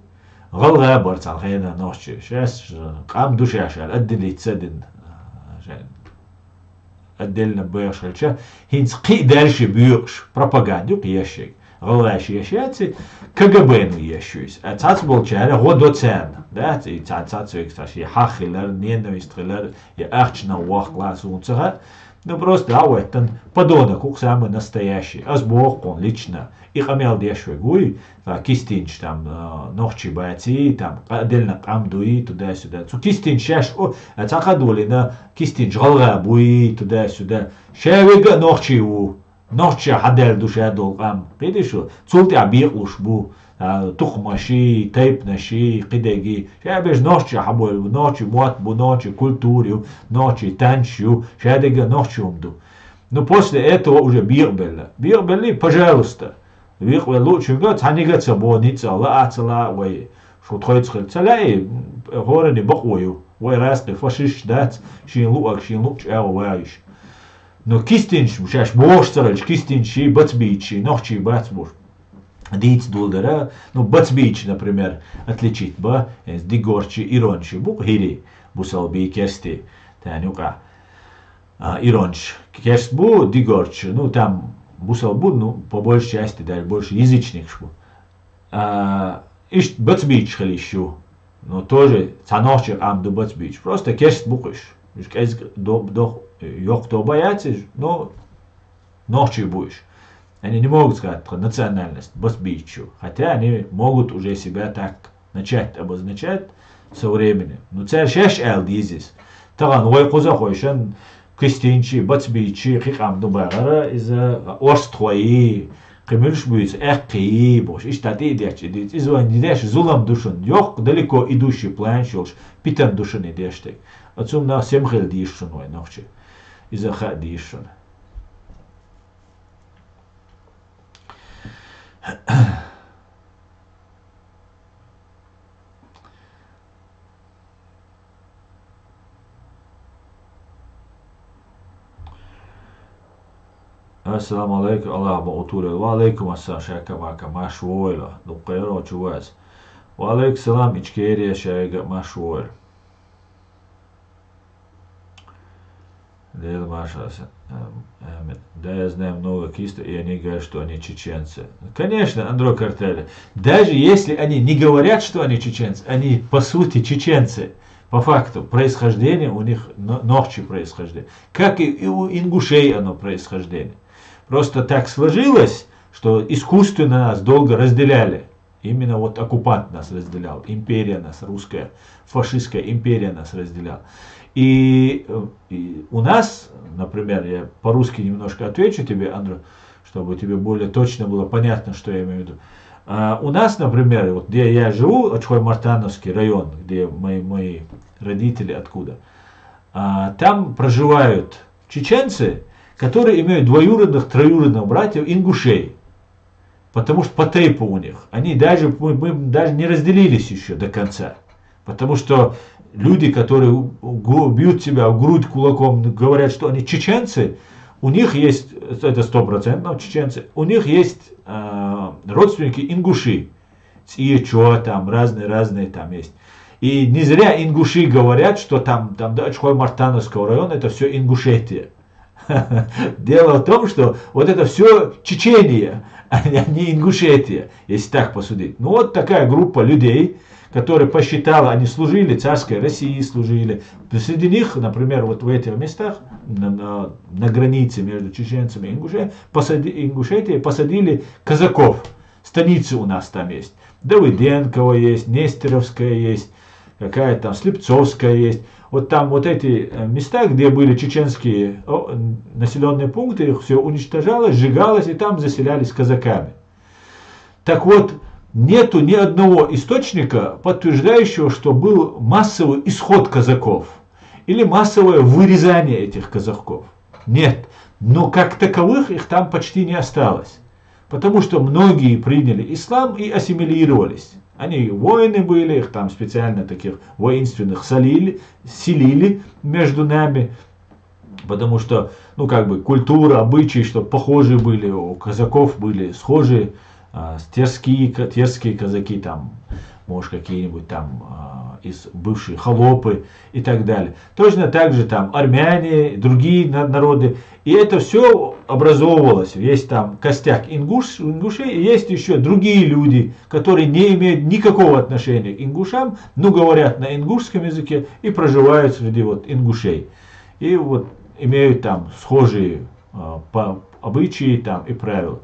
гӀалгӀа бара цхьана хенахь нохчий. Шаьш, а, къам ду шаьш аьлла, отделиться а дина, а, шайн отдельно бехаш хилча, хӀинца кхин а даьлла ши боькъуш, пропаганда ю кхин еш шега. ГӀалгӀаша еш яц и, КГБ-но еш ю иза. А цхьацболчара гӀо до царна. Дац и цхьа-, цхьацца векаца шен хьагӀ хилар, ненависть хилар, я ахчанах вахкла суна ца хаьа. Ну, просто дӀа а хӀоьттина, подонок ву-кх самый настоящий. Ас боху кхунна лично. И къамел деш верг вуй, ткъа кистинча там, а, нохчий баций, там, къа-, отдельно къам дуй, туда-сюда. Цу кистинча шаьш, о, а цхьа кхаъ долийна, кистинча гӀалгӀа буй, туда-сюда. Ша верг а нохчий ву. Нохчех хьадаьлла ду ша долу къам. Кхетий шу? Цул тӀаьхьа бекъалуш бу. А, тухмаший, тайпанаший, кхидерг. Ша берш нохчех хьабевлла бу. Нохчий мотт бу, нохчий культура ю, нохчий танцаш ю. Ша дерг а нохчий хӀума ду. Ну, после этого уже бекъабелла. Бекъабеллий, пожалуйста. Бекъабелла луучуьнга цхьаьннега а ца бо, ницкъ а, лаа а ца лаа вай, шу тхоьца хила ца лаьий, хӀоранна бакъо ю. Вай гӀаьскхи фашисташ дац, шена луъург шена луъучу агӀор ван уьш. Но кистинчаш, шаьш бохуш ца хилча, кистинчий, бацбийчий, нохчий бац бу. Дийца доладар, ну, бацбийча, например, отличить бан, э, дигорчий, ирончий бу-кх хӀирий, бусалбий, керстий, тӀаьхьа юкъахь. А, ирончаш керст бу, дигорчаш, ну, там бусалба бу, ну, по большей части даже больше язычникаш бу. А, иштта бацбийчаш хила йиш ю. Ну, тоже цхьа нохчийн къам ду бацбийчаш. Просто керст бу-кх уьш. Уьш кӀезиг до-, дох-, йоккха тоба яц уьш, но нохчий бу уьш. Они не могут сказать про национальность бацбийчаш ю. Хотя они могут уже себя так начать обозначать со временем. Ну, цара шаьш аьлла деза иза. Тахана вай кхузахойшан кистинчий, бацбийчий кхин къам ду бахара, иза орстхой, кхин муьлш буьйцу, аьккхий бохуш, иштта тӀе а детташ и дийца. Иза вайна деш зулам ду шуна, йоккха далеко идущий планаш йолуш, питана ду шуна и деш дерг. Оцунна сема хила деза шуна вай нохчий. Иза хаа деза шуна. Ассаламу алейкум, Аллах бан утур йойла. Ва алейкум ассалам, шайка мака, марша вогӀийла, дуккха йола чу ваз. Ва алейкум салам, Ичкерия, шайга марша вогӀийла. Дела марша, эм, эм, да, я знаю много кистов, и они говорят, что они чеченцы. Конечно, Андро Картель, даже если они не говорят, что они чеченцы, они по сути чеченцы, по факту происхождения у них но-, нохчи происхождение. Как и, и у ингушей оно происхождение. Просто так сложилось, что искусственно нас долго разделяли. Именно вот оккупант нас разделял, империя нас, русская, фашистская империя нас разделяла. И, э, и у нас, например, я по-русски немножко отвечу тебе, Андро, чтобы тебе более точно было понятно, что я имею в виду. А, у нас, например, вот где я живу, Ачхой-Мартановский район, где мои, мои родители, откуда, а, там проживают чеченцы, которые имеют двоюродных, троюродных братьев ингушей. Потому что по тейпу у них. Они даже, мы, мы даже не разделились еще до конца. Потому что люди, которые гу-, бьют себя в грудь кулаком, говорят, что они чеченцы, у них есть, это стопроцентно чеченцы, у них есть, а, родственники ингуши. Цечо там, разные-разные там есть. И не зря ингуши говорят, что там, там до Ачхой-Мартановского района это все Ингушетия. Дело в том, что вот это все Чечения, а не, а не Ингушетия, если так посудить. Ну вот такая группа людей, которые посчитала, они служили, царской России служили. Среди них, например, вот в этих местах, на, на, на границе между чеченцами и Ингуше-, посади-, Ингушетией посадили казаков. Станицы у нас там есть. Давыденково есть, Нестеровская есть, какая там, Слепцовская есть. Вот там вот эти э, места, где были чеченские населенные пункты, их все уничтожалось, сжигалось, и там заселялись казаками. Так вот, нету ни одного источника, подтверждающего, что был массовый исход казаков или массовое вырезание этих казаков. Нет. Но как таковых их там почти не осталось. Потому что многие приняли ислам и ассимилировались. Они воины были, их там специально таких воинственных солили, селили между нами. Потому что, ну, как бы культура, обычаи, что похожие были, у казаков были схожие, а, терские, терские казаки, там, может, какие-нибудь там а, из бывшие холопы и так далее. Точно так же там армяне, другие народы. И это все образовывалось, весь там костяк ингуш, ингушей, и есть еще другие люди, которые не имеют никакого отношения к ингушам, но говорят на ингушском языке и проживают среди вот ингушей. И вот имеют там схожие а, по обычаи там и правила.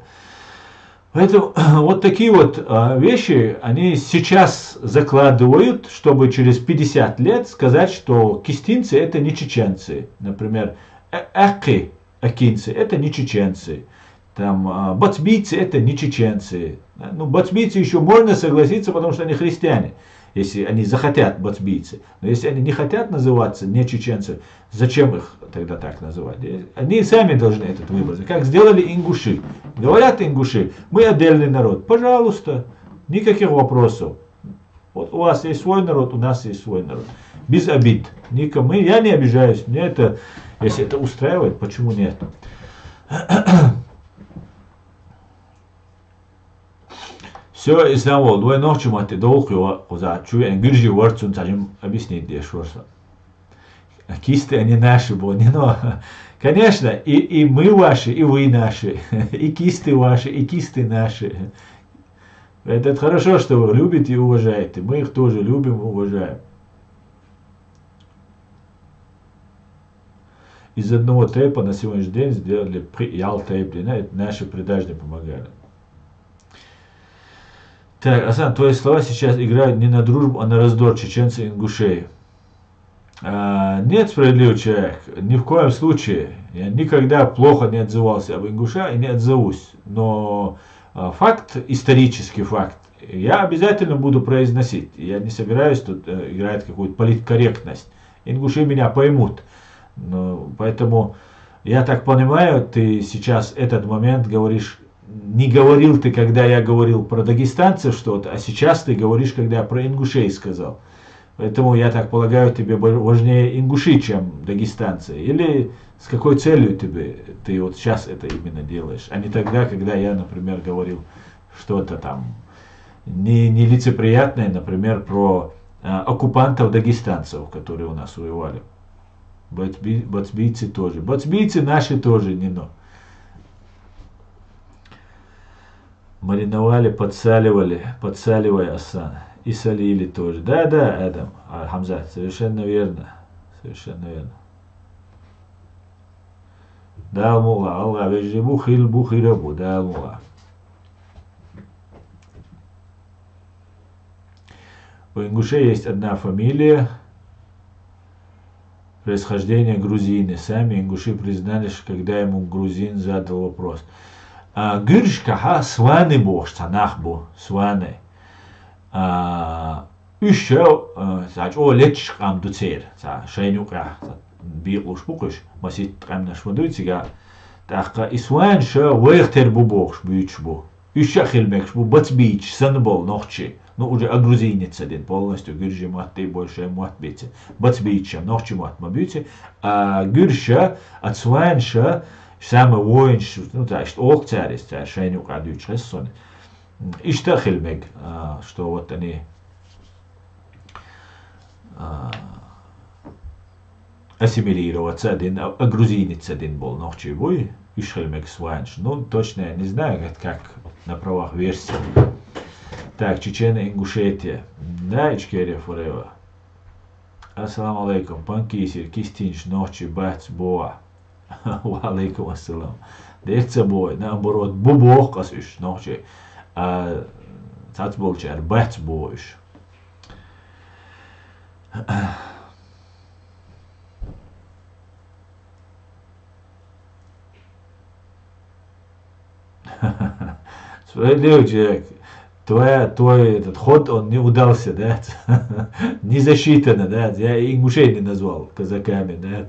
Поэтому вот такие вот а, вещи, они сейчас закладывают, чтобы через пятьдесят лет сказать, что кистинцы это не чеченцы. Например, э, экы, экинцы это не чеченцы. Там а, бацбийцы это не чеченцы. Ну, бацбийцы еще можно согласиться, потому что они христиане, если они захотят бацбийцы. Но если они не хотят называться не чеченцы, зачем их тогда так называть? Они сами должны этот выбор. Как сделали ингуши. Говорят ингуши, мы отдельный народ. Пожалуйста, никаких вопросов. Вот у вас есть свой народ, у нас есть свой народ. Без обид. Никому. Я не обижаюсь. Мне это, если это устраивает, почему нет? Всё, ислам волу, вай нохчи матти долх йо, куза, чу, эн гюржи варцун цажим объяснить деш варса. Кисты они наши, бо, не но. Конечно, и, и мы ваши, и вы наши. И кисты ваши, и кисты наши. Это хорошо, что вы любите и уважаете. Мы их тоже любим и уважаем. Из одного тейпа на сегодняшний день сделали при- Ял тейп, где на- наши придажные помогали. Так, Асан, твои слова сейчас играют не на дружбу, а на раздор чеченцев и ингушей. А, нет, справедливый человек, ни в коем случае. Я никогда плохо не отзывался об ингуша и не отзовусь. Но а, факт, исторический факт, я обязательно буду произносить. Я не собираюсь тут э, играть какую-то политкорректность. Ингуши меня поймут. Но, поэтому, я так понимаю, ты сейчас этот момент говоришь, не говорил ты, когда я говорил про дагестанцев что-то, а сейчас ты говоришь, когда я про ингушей сказал. Поэтому, я так полагаю, тебе бо- важнее ингуши, чем дагестанцы. Или с какой целью тебе, ты вот сейчас это именно делаешь, а не тогда, когда я, например, говорил что-то там не- нелицеприятное, например, про а, оккупантов дагестанцев, которые у нас воевали. Бацби- Бацбийцы тоже. Бацбийцы наши тоже, не но. Мариновали, подсаливали, подсаливай, Асан. И солили тоже. Да, да, Адам, а, Хамзат, совершенно верно. Совершенно верно. Далмула, Алла, вежи бу, хил бу, хира бу, Далмула. У ингушей есть одна фамилия, происхождение грузины. Сами ингуши признались, когда ему грузин задал вопрос. А, гюржкаха сваны бохш, цанах бу, сваны. А, уьш, а, са чо лечш къам дуцер, са шайнюкъя, са бийлуш бу куш, масит къамнаш ма дуй цига. Тахка и сван ша вайх тер бу бохш, бюч бу. Уьш ша хил мекш бу, бац бийч, сан бол нохчи. Ну, уже огрузиниться дин полностью, гюржи мат ди больше мат бице. Бац бийч ша, нохчи мат ма бице. А гюрша, а цван ша, самый воин, ну, та, что ох царис, цар шайнюкъя дюч хессон. Ишта хил мег, а, что вот они, а, ассимилироваться дин, а, огрузиниться дин бол нохчи буй, уьш хил мег сванч. Ну, точно я не знаю, как, как на правах версии. Так, Чечена, Ингушетия. Да, Ичкерия forever. Ассаламу алейкум. Панкисир, кистинч, нохчи, бац, боа. Ва алейкум ассалам. Дерца бой, наоборот, бу бох ас уж, нохчи. А, цац болчар, бац бо уж. Справедливый человек. Твоя, твой этот ход, он не удался, да? Не засчитано, да? Я Ингушей не назвал казаками, да?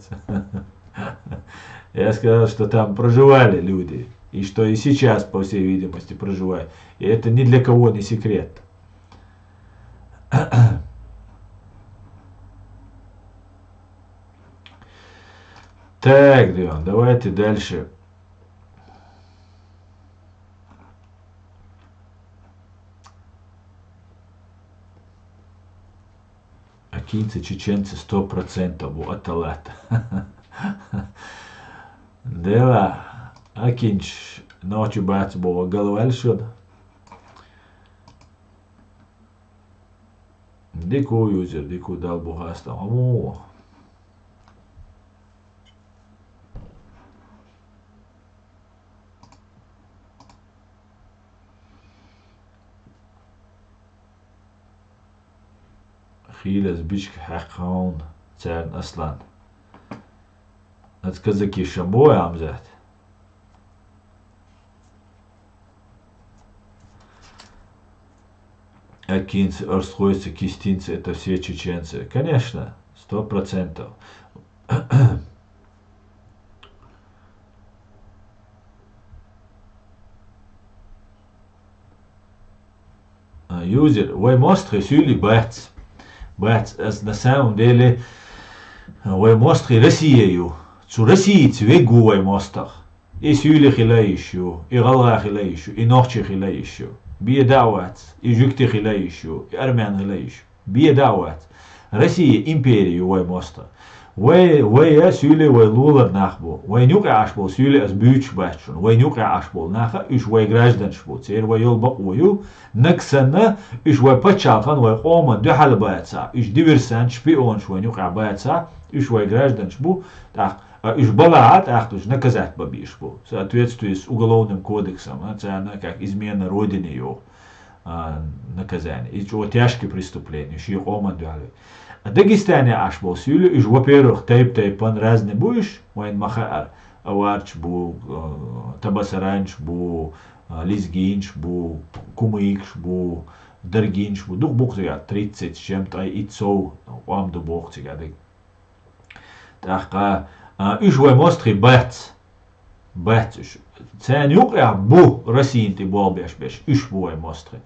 Я сказал, что там проживали люди, и что и сейчас, по всей видимости, проживают. И это ни для кого не секрет. Так, Дион, давайте дальше. Акинцы, чеченцы, сто процентов у Аталата. Дела, акинч ночи бац бо галваль шуд. Дику юзер, дику дал бухаста. Аму. Хийлас бичк хьакхаун царн аслан. Ац казаки шамбо амзат. Акинцы, орсхойцы, кистинцы — это все чеченцы. Конечно, сто процентов. А, юзер, вай мостхы сюли бац. Бац, ас на самом деле, вай мостхы Россия ю. Цу России цвегу вай мостах. И сюли хила ищу, и галга хила ищу, и нохчи хила ищу. Бие давац, и жюкти хила ищу, и армян хила ищу. Бие давац. Россия империя ю вай моста. Вай, вай я сюли вай лулар нах бу. Вай нюк аш бу, сюли аз бюч бачун. Вай нюк аш бу наха, уж вай гражданш бу. Цер вай йол бакъу ю. Наксана, уж вай пачалхан, вай къоман духьал баца. Уж диверсант, шпионш вай нюк баца. Уж вай гражданш бу. Так, а уж бала, так, уж наказать бабиш бу. В соответствии с уголовным кодексом, а, царна как измена родине ю. А, наказание. И чё тяжкие преступления, ши къоман дуале. А Дагестане аш бу сюли, уж, во-первых, тайп-тайпан разный буш, вайн махаар, аварч бу, э, табасаранч бу, э, лезгинч бу, кумыкш бу, даргинч бу, дух бух зига тридцать с чем-то, и цов, къом ду бух зига даг. Так, а, а, уж вай мостхы бац. Бац уж. Цен юкъя бу Россиин ти болбеш беш. Уж бу вай мостхы.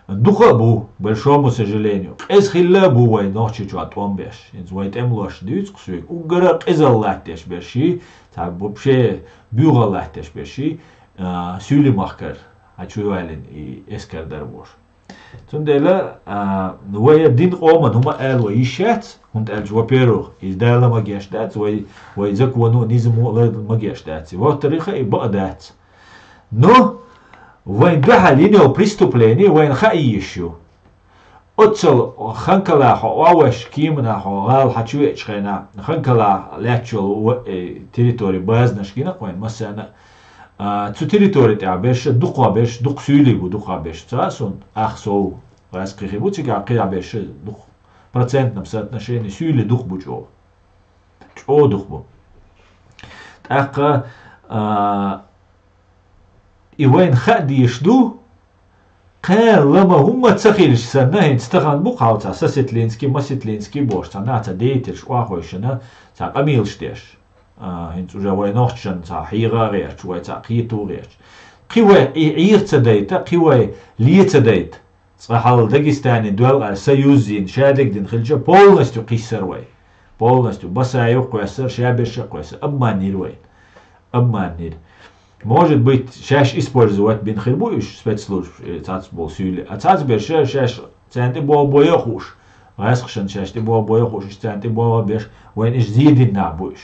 Духа бу, большому сожалению. Къез хилла бу вай нохчи чуа томбеш. Инз вай тем лош дюц ксуик. Угара къезал латтеш беши. Та вообще бюгал латтеш беши. А, сюли махкар. А чуй вайлин и эскар дар бош. Цундела, а, вай дин къоман хӀума аьл вай йиш яц, хӀунда аьлча, во-первых, из Дала магеш дац, вай, вай закону, низаму ла магеш дац. Во-вторых, и бакъ дац. Но вайн дуьхьал йинел преступление вайн хаа йиш ю. Оццал ханкала хьо, оваш кимана хьо, гӀала хьачувечхена, ханкала лаьччул, э, территори базнаш гина вайн, массана, А, цу территори тӀехь берш, дукха берш, дукха суьйлий бу, дукха берш. Ца сун, ах сов, гӀаьс кхихи бу, цига кхиа берш, дукха. Процентном соотношении суьйлий дукха бу чӀо. ЧӀо дукха бу. ТӀаккха, а, и вайн хаа дийш ду, кхел лама хӀумма ца хилча санна, хӀинца тахан бу кхалца, сосетлинский, масетлинский бош, цхьа наха ца дейтелш, охойшина, цхьа къамелаш деш. А, хӀинца уже вай нохчан цхьа хьийга а гӀерташ, вай цхьа кхето а гӀерташ. Кхи вай и Ӏийр ца дайта, кхи вай ле ца дайта. Цкъа хьал Дагестане доьлкъа союз йина, шадерг дина хилча, полностью кхиссар вай. Полностью. Басаев кхоьссар, шаберша кхоьссар. Обманнир вай. Обманнир. Может быть, шаьш использовать бина хир бу уж спецслужб, э, цац бол суьйле. А цац берша шаьш царна тӀе богӀу боя хууш. ГӀаьскхашан шаьш тӀе богӀу боя хууш, уж царна тӀе богӀу беш, вайн уж зийдина нах бу уж.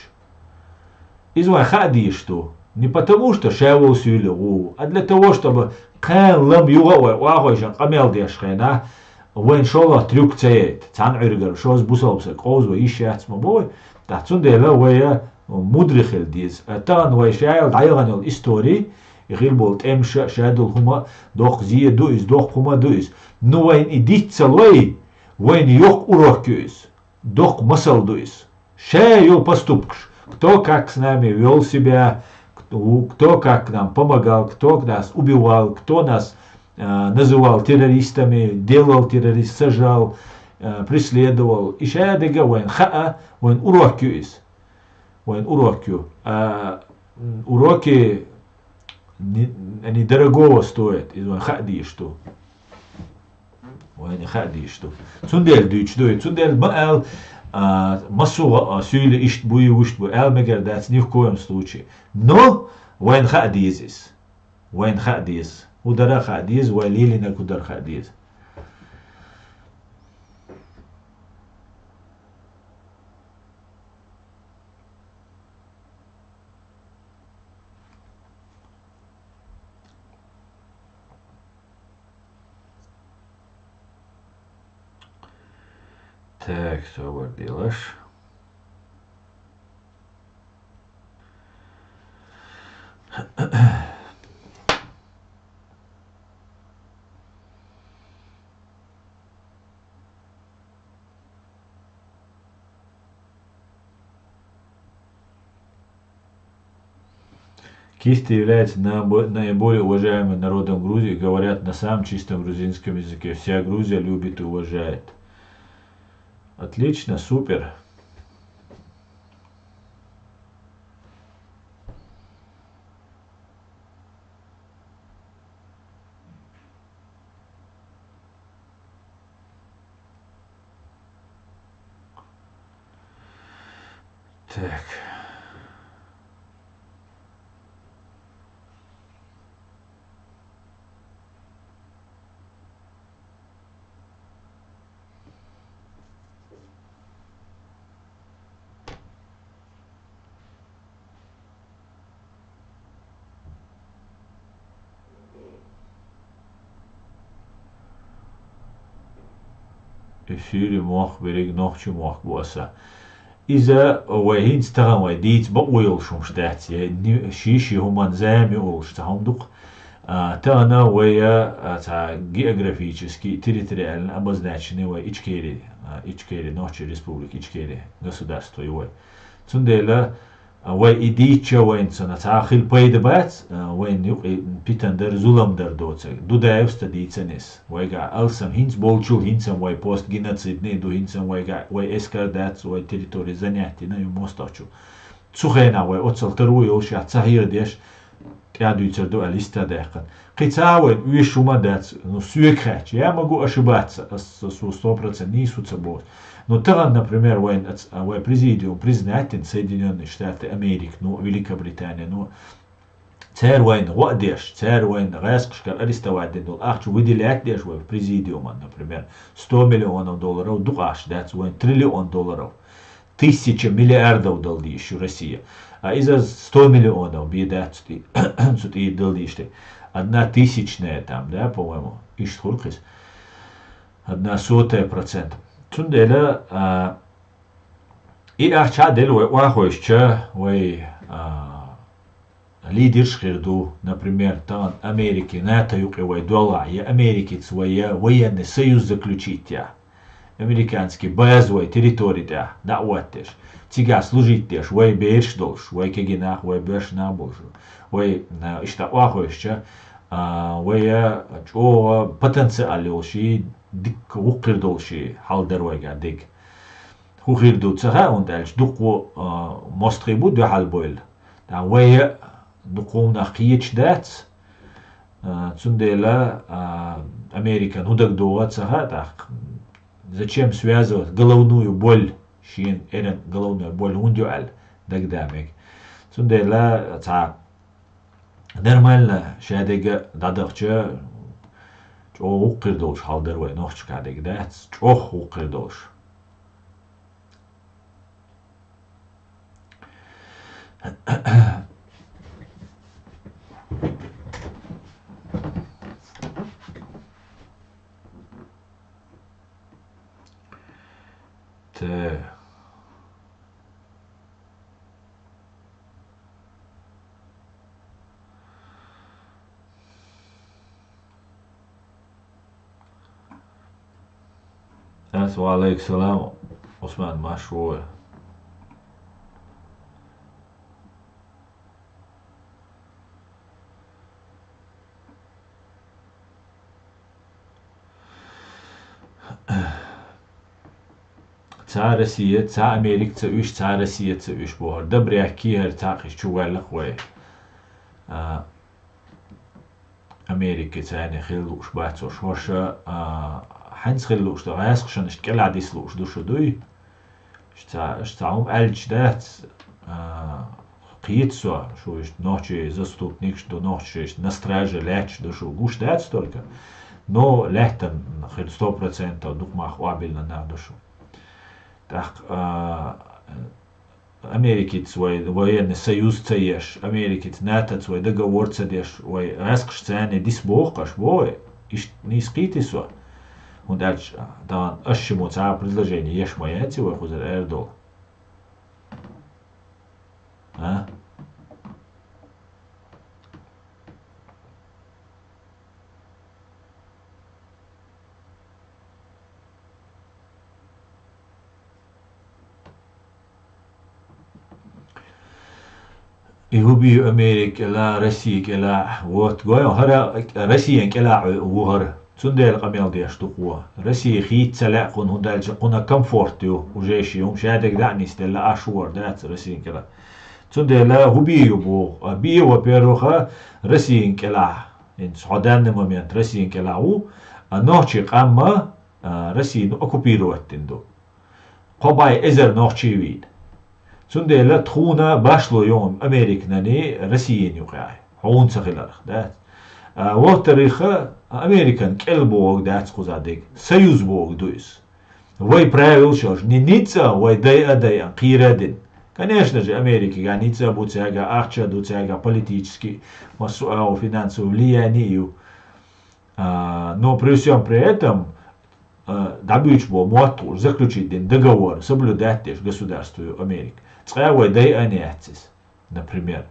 Иза вайн хаа дийш ду. Не потому, что ша волу суьйла гӀу, а для того, чтобы кхана лам юха а вай охьахойшан къамел деш хенахь, вайн шолгӀа трюк ца яйта. Цхьана Ӏуьргара шозза бусалба саг къовза вай йиш яц ма бой. ТӀаккха цундела вай мудри хила деза. А тахана вай шаьла дӀаяхана йолу истори, и хила болу тӀемаша а, шадолу хӀума а, доккха зе а ду иза, доккха хӀума а ду иза. Ну, вайна и диц ца лой, вайна йоккха урок ю иза. Доккха масал ду иза. Ша йолу поступкаш. Кто как с нами вёл себя, кто, кто как нам помогал, кто нас убивал, кто нас, э, называл террористами, делал террорист, сажал, э, преследовал. И ша дерриге вайна хаьа, вайна урок ю иза. Вайна урок ю. А, м, уроки не, они дорогого стоят, иза вайна хаа дезаш ду. Вайна хаа дезаш ду. Цундела дуьйцуш ду и. Цундела ма аьлла, а, массо а суьйла иштта буй, вуьшта буй, аьлла мегар дац ни в коем случае. Но вайна хаа деза иза. Вайна хаа деза. ХӀун дара а хаа деза, вай лелийнарг хӀун дара хаа деза. Так, собар делаш. Кисти является наибо-, наиболее уважаемым народом Грузии, говорят на самом чистом грузинском языке. Вся Грузия любит и уважает. Отлично, супер. Так. Эфире мох берриг нохчийн мох бу аса. Иза вай хӀинца тахана вай дийца бакъо йолуш хӀумаш дац, я ни-, ши-ши хӀуманна зама ю олуш цхьа хӀума ду-кх. А, тахана вай, а, цхьа географически, территориально обозначенный вай Ичкери, а, Ичкери, Нохчийн Республика Ичкери государство ю вай. Цундела, а, вай и дийцча вайна цунах цхьа а хила пайда бац, а, вайна юкъа питана дар, зулам дар доцург. Дудаевс тӀа дийцина иза. Вайгахь алсам хӀинца болчул, хӀинца вай постгеноцидный ду, хӀинца вайгахь вай эскар дац, вай территори занять йина ю мостагӀчо. Цу хенахь вай оццул таро йолуш яц, ца хьехадеш, тӀаьхьа дуьйцур ду аьлла йист а даьккхина. Кхин цхьа а вайна оьшуш хӀума дац, ну, соьга хаьттича. Я могу ошибаться, ас, ас, со сто процент нийса ву ца боху. Ну, тахана, например, вайн ац-, а, вай президиум признать дина Соединённые Штаты Америки, ну, Великобритания, ну, цара вайна гӀо а деш, цара вайна гӀаскхашкара арестовать дина долу ахча выделять деш вай президиуман, например, сто миллионов долларов дукха ахча дац, вайн триллион долларов. Тысяча миллиардов дала дийш ю Россия. А иза сто миллионов бен дац цу тӀе-, цу тӀера дала дийш тӀе. Одна тысячная там, да, по-моему, иштта хуьлу-кх иза. Одна сотая процент. Цундела, а, и ахча а делла вай охьахевшича, вай, а, лидерш хир ду, например, тахана Америки, НАТО юкъе вай доллахь, я Америкица вай, я военный союз заключить яхь. Американский база вай территори тӀехь дӀа а оттадеш, цигахь служить деш, вай бераш долуш, вай кегий нах, вай боьрша нах болуш, вай, а, иштта охьахевшича, а, вай, а, чӀогӀа потенциал йолуш и, дикка вукхуьр долуш и хьал дара вайгахь дерг. ХӀун хир ду ца хаьа, хӀунда аьлча дуккха, а, мостагӀий бу дуьхьал бевлла. ТӀаккха вай а дукха хӀуманах кхеташ дац, а, цундела, а, Американ хӀун дага догӀу ца хаьа тӀаккха. Зачем связывать головную боль? Шена эрна головная боль хӀунда ю аьлла дагадаа мега. Цундела цхьа нормально шадерг а дӀадахча, чӀогӀа вукхуьр долуш хьал дара вай нохчашкахь дерг дац, чӀогӀа вукхуьр долуш. Ас, ва Ӏалайкум салам, Ӏусман, марша вогӀий. Цхьа Россия, цхьа Америка ца уьш, цхьа Россия ца уьш бохар. Дабряхки хӀара цхьаькхаш чу ваьллакх вай. А, Америка царна хила лууш бац уж хӀорш, а, хьанца хила лууш ду, гӀаьскхашан иштта кӀелахь диса лууш ду шу дуй? Ш ца, ш ца хӀума аьлча дац, а, кхета со, шу иштта нохчий заступникаш ду, нохчий иштта на страже лаьтташ ду шу, гуш дац только. Но лаьттан хир сто процентов дукха мах къобилна нах ду шу. ТӀаккха, а, Америкица вай военный союз ца еш, Америкица НАТОца вай договор ца деш, вай гӀаьскхаш царна диса боху-кх аш, боху, иштта нийса кхийти со. ХӀунда аьлча, тахана аш шиммо цхьа предложение еш ма яций вай кхузара аьрдолу. А? И хӀу бий Америка кӀела, Россия кӀела, вот, гой, хӀара Россиян кӀела ву хӀара. Цундела къамел деш ду кхо. Россия хийца ца лаьа кхунна, хӀунда аьлча кхунна комфорт ю, уже ши хӀума шадерг дӀа а нисделла, аш вор дац Россиян кӀела. Цундела хӀу бий ю боху. А бий, во-первых, Россиян кӀела, хӀинца хьо данный момент Россиян кӀела ву, а нохчий къам а, Россия, ну, оккупировать дина ду. Кхо бӀе эзар нохчий вийна. Цундела тхуна башло ю Американани Россияна юкъахь, хьуна ца хиларх, дац. А, во-вторых, Американ кӀел бохург дац кхуза дерг, союз бохург ду иза. Вай правилаш йолуш, ни ницкъ а вай дайа а дайа, кхийра а дина. Конечно же, Америкига ницкъ а бу цаьрга, ахча а ду цаьрга, политически, массо а финансовое влияние а ю. А, но при всём при этом, а, дӀабуьйцуш бо мотт хууш, заключить дина договор соблюдать деш государство ю Америка. Цкъа а вай дайа а яц иза, например.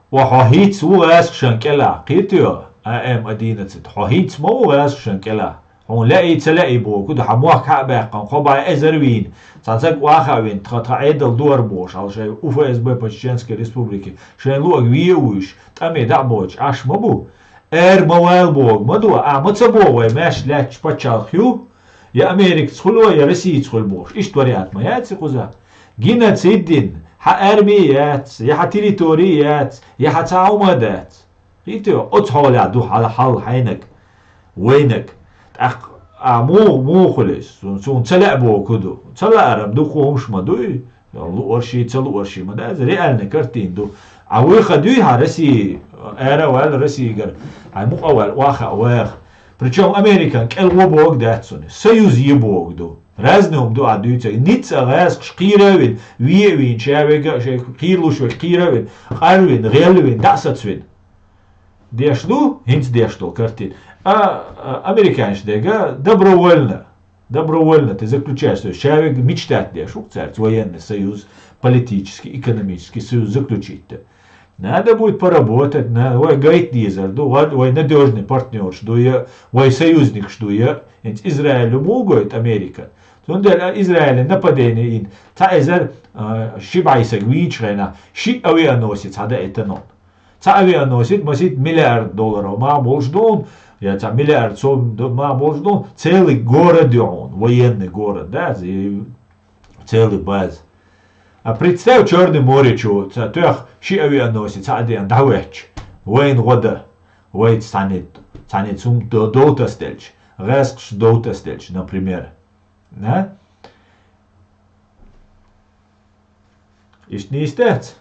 Ва хьо хӀинца ву гӀаьскхашан кӀелахь, кхетайо, А М одиннадцать, хьо хӀинца ма ву гӀаьскхашан кӀелахь. Хьуна лаьий ца лаьий бохург ду, хьан мохк хьа а баьккхина, кхо бӀе эзар вийна, цхьа цаг охьа а вина, тха, тха Ӏедал дора бохуш, хьал шайн У Ф С Б по Чеченской Республике, шайн луъаг ве а вуьйш, тӀаме дӀа а бойтуш, Ӏаш ма бу. Ара ма вала бохург ма ду, а ма ца боху вай маьрша лаьтташ пачхьалкх ю, я Америкаца хуьлу, я Россияца хуьлу бохуш. Иштта вариант ма яц и кхуза. Геноцид дина, хьан арми яц, я хьан территори яц, я хьан цхьа хӀума дац. Кхетайо, оцу хьолехь ду хьал, хьал хьайнаг, вайнаг. ТӀаккха а муха, муха хуьлу иза? Цун, цунна ца лаьа бохург ду. Ца лаарам ду, кхо хӀумаш ма дуй. Луъарший, ца луъарший ма дац, реальная картина ду. А вуй ха дуй хьан Россия, ара а ваьлла Россигара, хьайн мукъа а ваьлла, охьа а ваха. Причём Американ кӀел во бохург дац цунна, союз е бохург ду. Разный хӀума ду ахь дуьйцург. Ницкъ а гӀаьскхаш кхийра а вина, ве а вийна, ша вега а, шайн кхийра луш верг кхийра а вина, къарвина, гӀелвина, дӀа а сацвина. Деш ду, хӀинца деш долу картина. А, а, американцаш дерг добровольно. Добровольно ты заключаешь, то есть человек мечтать деш ву цаьрца военный союз, политический, экономический союз заключить. Надо будет поработать, на, вай гайта дезар ду, вай, вай надёжный партнёрш ду я, вай союзникаш ду я, хӀинца Израилю муха гойту Америка. Цундела Израиле нападение йина, цхьа эзар, а, ши бӀе саг вийначу хенахь, ши авианосец хьадаийтина. Цхьа авианосец масийтта миллиард долларов ма болуш ду, я цхьа миллиард сом ма болуш ду, целый город ю хьуна, военный город, да, зи-, целый база. А представь, Чёрное море чу, цхьа тоьхна ши авианосец, цхьа а деана дӀахӀоьттича, вайна гӀо дан, вайца цхьаьна, цхьаьна цунна до-, дов тасаделча, гӀаьскхаш дов тасаделча, например. Да? Иштта нийса дац?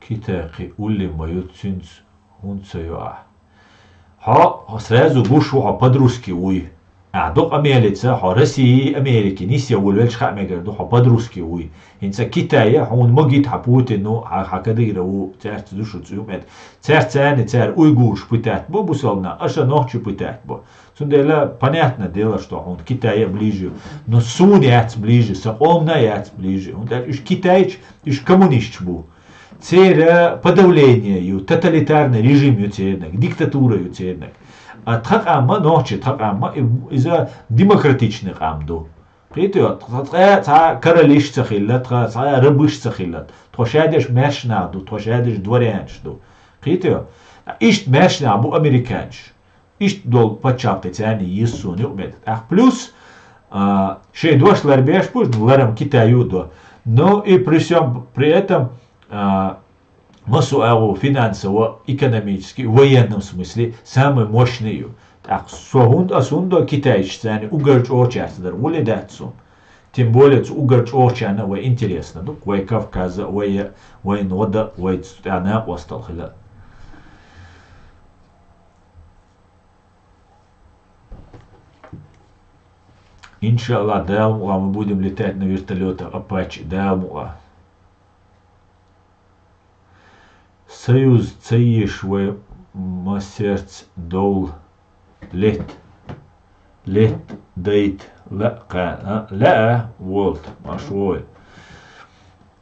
Китай кхин улле ма ю, цуьнца хӀунда ца йо ахь? Хьо сразу гуш ву хьо по-дружески вуй. А, дукха Америца, хьо России, Америки, нийсъе волавелча хаа мегар ду, хьо под русских вуй. ХӀинца Китае, хьуна магийта хьа Путину, хьа, хьа Кадырову, цаьрца ду шуца юкъе. Цаьрца царна, цар уйгураш пытать бо бусалба нах, аша нохчий пытать бо. Цундела понятное дело, что хьуна Китае ближе. Но суна яц ближе, са къомана яц ближе. ХӀунда аьлча уж китайцаш, уж коммунисташ бу. Церан подавление ю, тоталитарный режим ю цернаг, диктатура ю цернаг. А тха къам, нохчий тха къам, и-, иза демократичный къам ду. Кхетий хьо, тха цкъа цхьа королиш ца хилла, тха цхьа рабыш ца хилла. Тхо шадеш маьрша нах ду, тхо шадеш дворянаш ду. Кхетий хьо? Иштта маьрша нах бу американцаш. Иштта долу пачхьалкх царна еза суна юкъаметтиг. ТӀаккха плюс, а, шайн дош ларбеш бу, ларам Китаю а до. Но и при всём при этом, а, массо агӀо финансово, экономически, в военном смысле самый мощный ю. ТӀаккха со хӀунда, ас хӀунда китайцаш царна угар чӀогӀа чаьрца дар, гӀуле дац суна. Тем более цу угар чӀогӀачарна вай интересно ду, вай Кавказа, вай, вайна гӀо да, вай цу тӀехь накъостал хила. Иншаллах, Дала мукъа, мы будем летать на вертолётах Apache, Дала мукъа. Союз ца еш вай массерца довла лет. Лет дайта лаьа кхарна, а? Лаьа, волт, марш вой.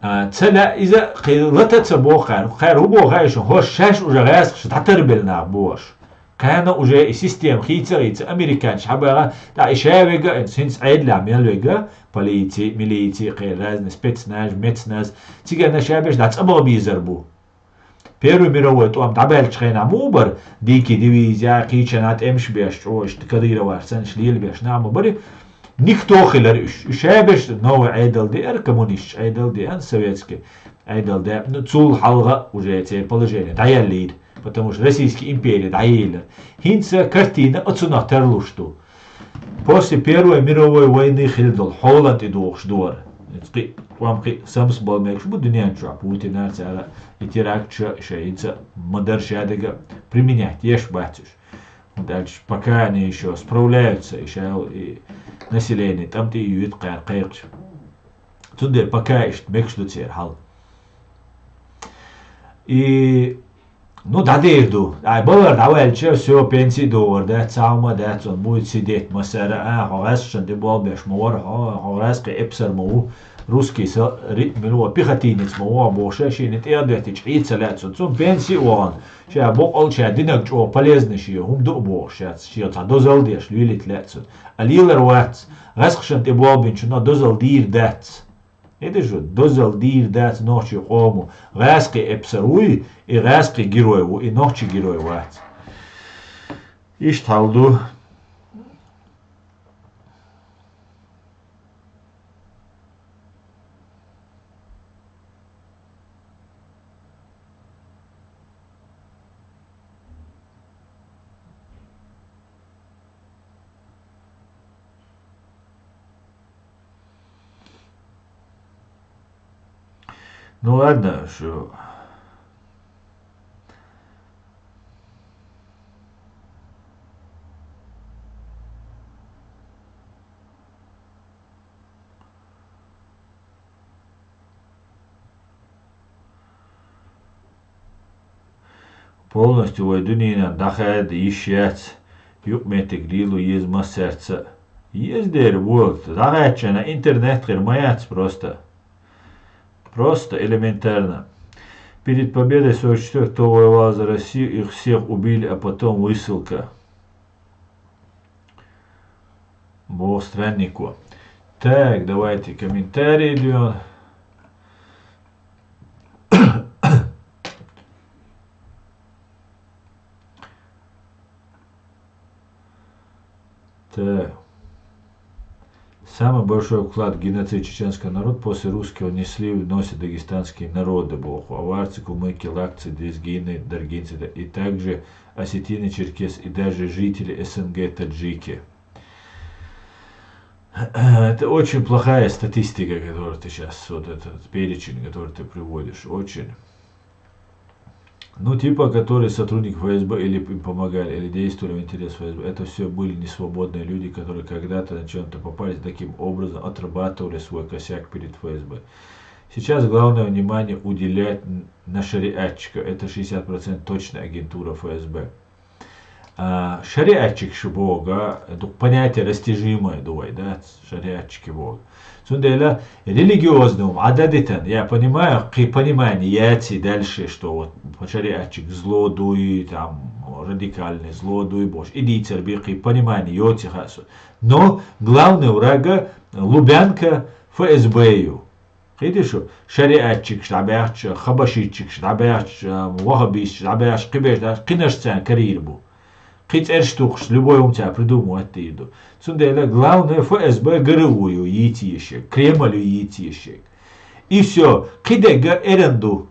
А, ца лаьа иза кхин лата ца боху кхара. Кхара хӀун боху аьлча, хӀорш шаьш уже гӀаьскхаша дӀатарбелла нах бу аша. Кхана уже и система хийца а хийца, американцаш хьабаха, тӀаккха и ша вега, хӀинца Ӏедалехь мел вега, полици, милици, кхин разный спецназ, мецназ, цигара ша беш дӀа цӀа баха безар бу. Первый мировой тӀом дӀабаьллачу хенахь муха бара, дийкий дивизия, кхечанхьа тӀемаш беш, чӀогӀа иштта Кадыроваш санна иштта лелабеш нах ма барий? Никто хилар уьш. Уьш ша беш новый Ӏедал деара, коммунисташ Ӏедал деана, советский Ӏедал де. Ну, цул хьалха уже церан положение дӀаеллийра, потому что Российский импери дӀаелира. ХӀинца картина оцунах тарлуш ду. После Первой мировой войны хилла долу хьолан тӀе догӀуш ду вара. Иза кхин, тӀом кхин самсабала мегаш бу дуьнен чохь Путина цара и теракташ, шайца ма-дарра шадерг применять еш бац уьш. ХӀунда аьлча пока они ещё справляются, и ша и население тӀам тӀе а юьйцу кхара кхайкхаш. Цундела пока иштта мегаш ду церан хьал. И Ну, дӀадийр ду. Ай, балар дӀаваьлча, всё, пенси а догӀур дац, цхьа хӀума а дац, он будет сидеть массара, а, хьо гӀаьскхашна тӀе болх беш ма вара хьо, хьо гӀаьскхи эпсар ма ву, русский са-, ри-, мила ву, пехотинец ма ву, бохуш, шена тӀе а доьттича, хьийца лаьа цунна. Цунна пенси а вахана, ша боккъал ша динарг чӀогӀа полезный шен хӀума ду а бохуш, ша, шен цхьа дозалла деш, лелийта лаьа цунна. А лелар вац, гӀаьскхашна тӀе болх бинчунна дозалла дийр дац. И ду шу, дозалла дийр дац нохчийн къомо. ГӀаьскхи эпсар вуй, и гӀаьскхи герой ву, и нохчийн герой вац. Иштта хьал ду. Ну ладно, что. Полностью вай дуьненан дӀахаьда йиш яц, юкъаметтиг лело еза массаьрца. Еза дера, вот, дӀахаьдча, интернет хир ма яц просто. Просто элементарно. Перед победой сорок четвёртого, кто воевал за Россию, их всех убили, а потом высылка. Бо страннико. Так, давайте комментарии идём. Так. Самый большой вклад в геноцид чеченского народа после русских внесли, вносят дагестанские народы, боху. Аварцы, кумыки, лакцы, лезгины, даргинцы, да, и также осетины, черкесы и даже жители С Н Г, таджики. Это очень плохая статистика, которую ты сейчас, вот этот перечень, который ты приводишь, очень. Ну, типа, которые сотрудник Ф С Б или им помогали, или действовали в интерес Ф С Б. Это все были несвободные люди, которые когда-то на чем-то попались, таким образом отрабатывали свой косяк перед Ф С Б. Сейчас главное внимание уделять н- на шариатчиков. Это шестьдесят процентов точно агентура Ф С Б. А, шариатчикаш боху, дукха понятие растяжимое ду вай, да, шариатчики боху. Цундела религиозный ум, Ӏадатан, я понимаю, кхы понимание яц дальше, что вот шариатчик зло дуй, там, радикальный зло дуй, бохуш, и дийцар бен кхы понимание йоций хасу. Но главный враг Лубянка Ф С Б ю. Кхетий шу, шариатчикаш дӀабаьхча, хабашитчикаш дӀабаьхча, ваххабисташ дӀабаьхча, кхиберш дӀа, кхинарш царна карийр бу. Кхин цӀераш тухуш, любой хӀума цара придумывать дийр ду. Цундела главное Ф С Б, Г Р У ю йийца езаш, Кремль ю йийца езаш. И всё, кхидерг эрна ду.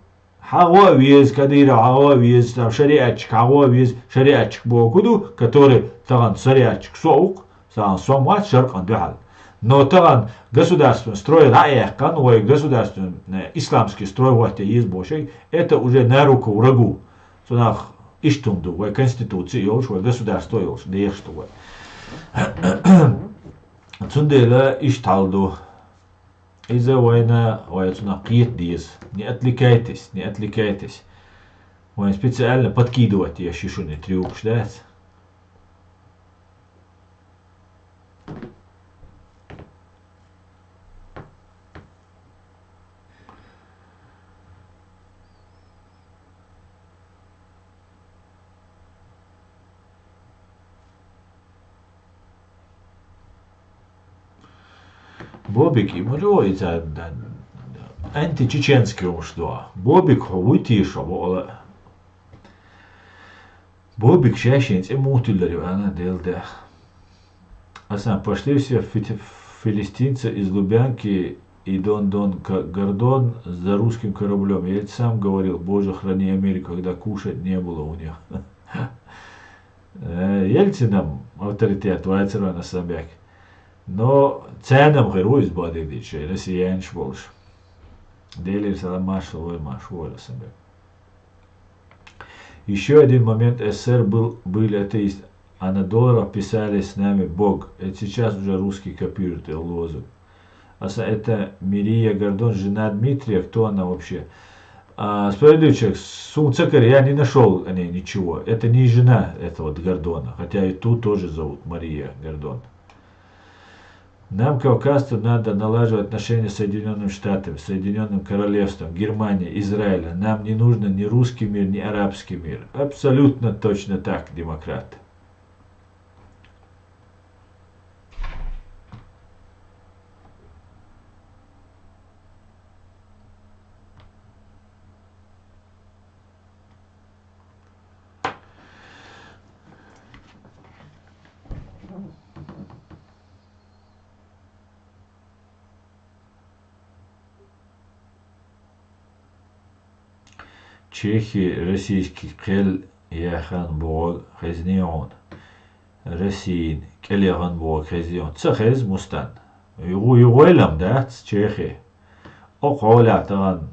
ХьагӀо а веза, Кадыров хьагӀо а веза, там шариатчик хьагӀо а веза, шариатчик боху ду, который тахана шариатчик со а ву-кх, Сан сом вац шарӀан дуьхьал. Но тахана государственный строй дӀа а яьккхина, вай государственный, э, исламский строй хӀотта еза бохуш, это уже на руку врагу. Цунах иштта хӀума ду, вай конституци йолуш, вай государство йолуш, дехаш ду вай. Цундела иштта хьал ду. Иза вайна, вай цунах кхета деза. Не отвлекайтесь, не отвлекайтесь. Вайн специально подкидывать еш ю шуна, трюкаш дац. Бобик, и ма ло иза, да, античеченский хӀумаш ду. Бобик, хьо вуй теша, бо ала. Бобик шайшин цӀе муха тиллар ю, ана, Дела дех. Асан, пошли все фи-, филистимцы из Лубянки и Дон-Дон Ка-, Гордон за русским кораблём. Я ведь сам говорил, Боже, храни Америку, когда кушать не было у них. Э, Ельцинам авторитет вацара, Асан-Бек. Но царнам хир ву иза бадидича, россиянаш болуш. Делера салам маршал вай марш ву, Асан-Бек. Ещё один момент. С С С Р был, были атеисты, а на долларах писали «С нами Бог». Это сейчас уже русские копируют этот лозунг. Аса, это Мария Гордон, жена Дмитрия, кто она вообще? А, справедливый человек, суна ца карийра, я не нашёл о ней ничего. Это не жена этого Гордона, хотя и ту тоже зовут Мария Гордон. Нам, кавказцам, надо налаживать отношения с Соединёнными Штатами, Соединённым Королевством, Германией, Израилем. Нам не нужно ни русский мир, ни арабский мир. Абсолютно точно так, демократ. Чехи российский кхел яхан бохург хезний хьуна? Россин кӀел яхан бохург хезний хьуна? Ца хеза, Мустан. Югу-, югу ойлам дац Чехи. Окху хьолехь тахана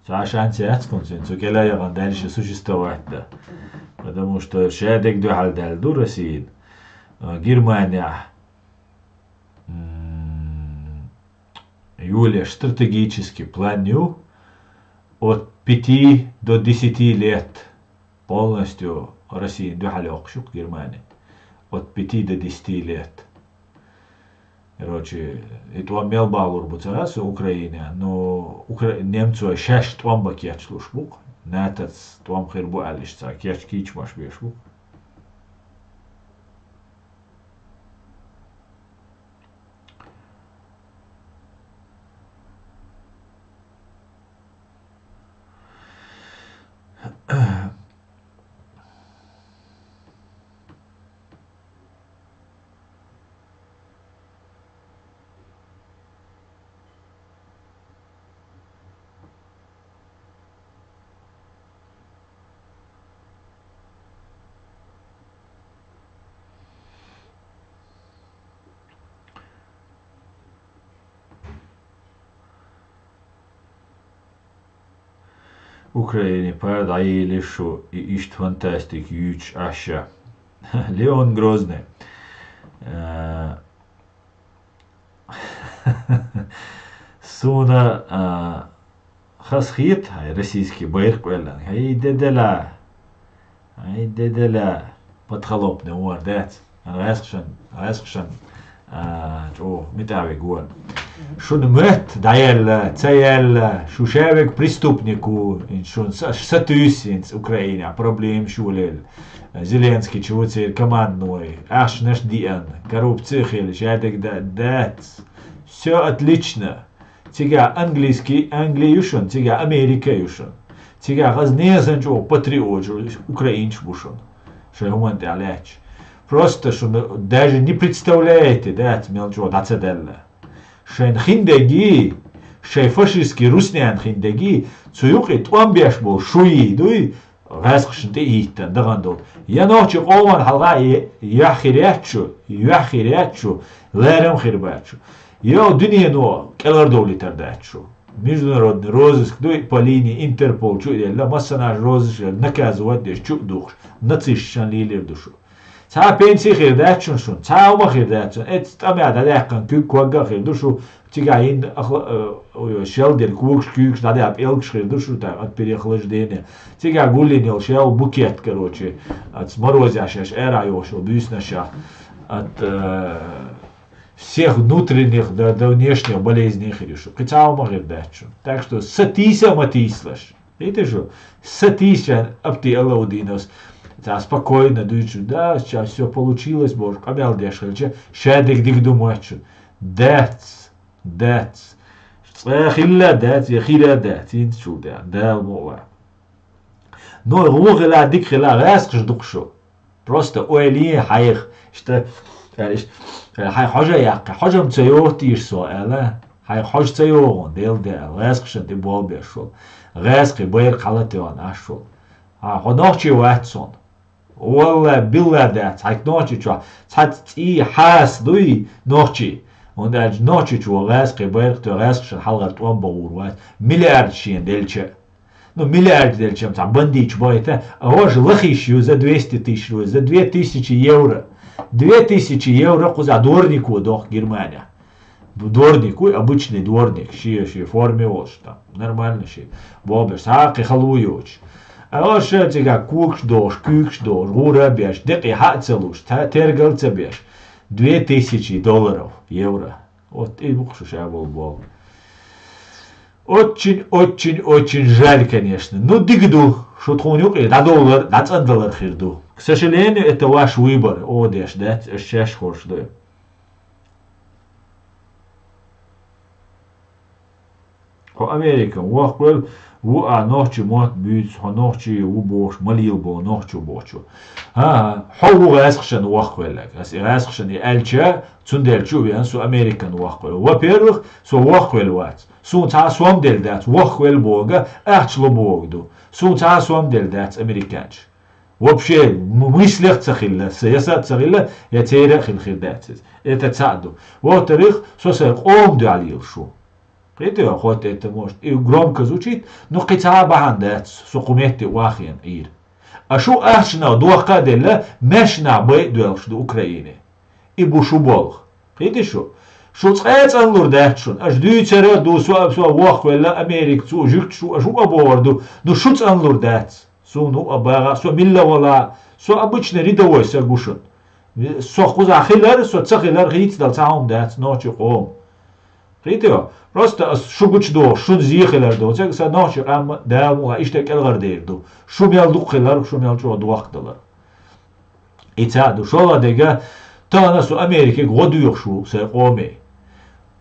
цхьа шанс яц кхунцин, цу кӀел яхан дальше существовать дан. Потому что шадерг дуьхьал даьлла ду Россин, а, Германехь, м, Юлеш стратегический план ю от пяти до десяти лет полностью Россия дуьхьал йоккхуш ю-кх Германи. От пяти до десяти лет. Короче, и тӀом мел бахьалур бу ца со Украине, но укра-, немцой шаьш тӀом бан кечлуш бу-кх. НАТОц тӀом хир бу аьлла иштта цхьа кечкийчамаш беш бу-кх. Украине пара дӀаелира шу и иштта фантастика юьйцуш Ӏаш. Леон Грозный. Э, Суна, а, хазахета хьай российский байракх кхоьллина. Хьай де дела. Хьай де дела. Подхалопный вар дац. ГӀаьскхашан, гӀаьскхашан, а, чӀогӀа митӀа вег вар. Шуна моьтту дӀаяьлла, ца яьлла, шу шаверг преступник ву, хӀинца шуна са, сатуьйсу хӀинца Украинехь, проблемаш йолаелла. Зеленский чу ву церан командной, ахчанаш диана, коррупци хилла, шадерг да-, дац. Всё отлично. Цигахь английский, Англи ю шуна, цигахь Америка ю шуна. Цигахь хаза несан чӀогӀа патриоташ, украинцаш бу шуна. Шайн хӀуманна тӀехь лаьтташ. Просто шуна даже не представляете, дац, мел чӀогӀа дӀа ца даьлла. Шайн хиндагий, шайн фашистский руснен хиндагий, цу юкъе тӀом беш болу шуй дуй, гӀаьскхашна тӀе а хӀиттина, дахана долу. Я нохчи къоман хьалха е-, яхь хир яц шу, яхь хир яц шу, лерам хир бац шу. Я дуьнено кӀелхьардовлийтар дац шу. Международный розыск дуй, по линии Интерпол чу а елла, массанаш розыск наказывать деш чу а духуш, нацисташна лелийр ду шу. Цхьа пенсий хир дац шуна, шуна, цхьа хӀума хир дац шуна. Эцу тӀамехь дӀадаьккхина куьг когга а хир ду шу, цигахь йина ахла-, э, ой, шел дерг когаш, куьйгаш дӀадаьлла пӀелгаш хир ду шу, тӀаккха от переохлаждения. Цигахь гулйина йолу шел букет, короче, оцу морозехь шаьш ара йохуш йолу буьйсанашах, от, э, всех внутренних до, до внешних болезней хир ю шу. Кхин цхьа хӀума хир дац шуна. Так что сатийса а ма тийсалаш. Видите, шу сатийсчан Апти Алаудиновс цхьа спокойно дуьйцу, да, сейчас всё получилось, бохуш, къамел деш хилча, шадерг дика ду моьтту шуна. Дац, дац. Цкъа хилла дац, я хира дац, хӀинца чул тӀе, Дала мукъ лахь. Но гӀо хила, дика хила, гӀаьскхаш ду-кх шу. Просто ойла е хьайх, иштта, аьлла, иштта, аьлла, хьайн хьожа яккхи. Хьожа-м ца йоху тийша со, аьлла. Хьайн хьожа ца йогӀу, Делан де аьлла, гӀаьскхашна тӀе болх беш волу. ГӀаьскхи байракх хьала а тоьхна Ӏаш волу. Хьан хьо нохчи вац суна? Валла, билла дац, хьайх нохчи чохь цхьацца цӀий хьаса дуй нохчи. ХӀунда аьлча нохчи чу гӀаьскхи байракх тоьхна гӀаьскхашна хьалхара тӀом бан гӀур вац. Миллиард шена делча а. Ну, миллиард делча-м цхьа бандиташ бахийта, а хӀорш лахиш ю за двести тысяч рублей, за две тысячи евро. Две тысячи евро кхузахь дворнико дохку Германехь. Дворник вуй, обычный дворник, шен, шен форме волуш там. Нормально шен. Болх беш, цхьа а кхин хала ву йоцуш. А хӀорш цигахь когаш дохуш, куьйгаш дохуш, гӀура а беш, декъий хьа а ца луш, та-, тергал а ца беш. Две тысячи долларов, евро. Вот и бу-кх шу ша болу болх. Очень, очень, очень жаль, конечно. Ну, дика ду, шу тхуна юкъе дӀадовлар, дӀацӀандалар хир ду. К сожалению, это ваш выбор, оха деш дац, аш шаьш хорш ду. Хьо Американ вохкавелла, ву а нохчи мотт буьйцу, хьо нохчи ву бохуш, ма лела боху нохчо бохучо. ХӀан-хӀа, хьо ву гӀаьскхашан вохкавелларг. Ас и гӀаьскхашан и аьлча, цундела чу а веана, со Американ вохкавелла. Во-первых, со вохкавелла вац. Суна цхьа а сом делла дац, вохкавелла бохург, ахча ло бохург ду. Суна цхьа а сом делла дац американцаша. Вообще, м-, мыслях ца хилла, са яса а ца хилла, я церан а хила хир дац иза. Это цхьаъ ду. Во-вторых, со сайн къоман дуьхьал лелаш ву. Кхетий, хоть это может и громко звучит, но кхин цхьа а бахьана дац, со кху метте охьахиъна Ӏийра. А шу ахчанах дохка а делла, маьршанах бай а доьлхуш ду Украине. И бу шу болх. Кхетий шу? Шу цкъа а цӀанлур дац шуна. Аша дуьйцур а ду, со, со вохкавелла Америка, цу жуьгташа шу, аша хӀуъа бохур ду, но шу цӀанлур дац. Суна хӀуъа багӀа, со милла вала, со обычный рядовой саг ву шуна. Со кхузахь хилар, со ца хилар хийцадала цхьа хӀума дац, нохчи къоман. Кхетий? Просто ас шу гучудохуш, шуна зе хилар доцург, сан нохчи къам Дала мукъ лахь иштта кӀелхьардер ду. Шу мел дукха хилар, шу мел чӀогӀа дохкадалар. И цхьаъ ду, шолгӀа дерг, тахана со Америкига гӀо доьхуш ву сайн къоме.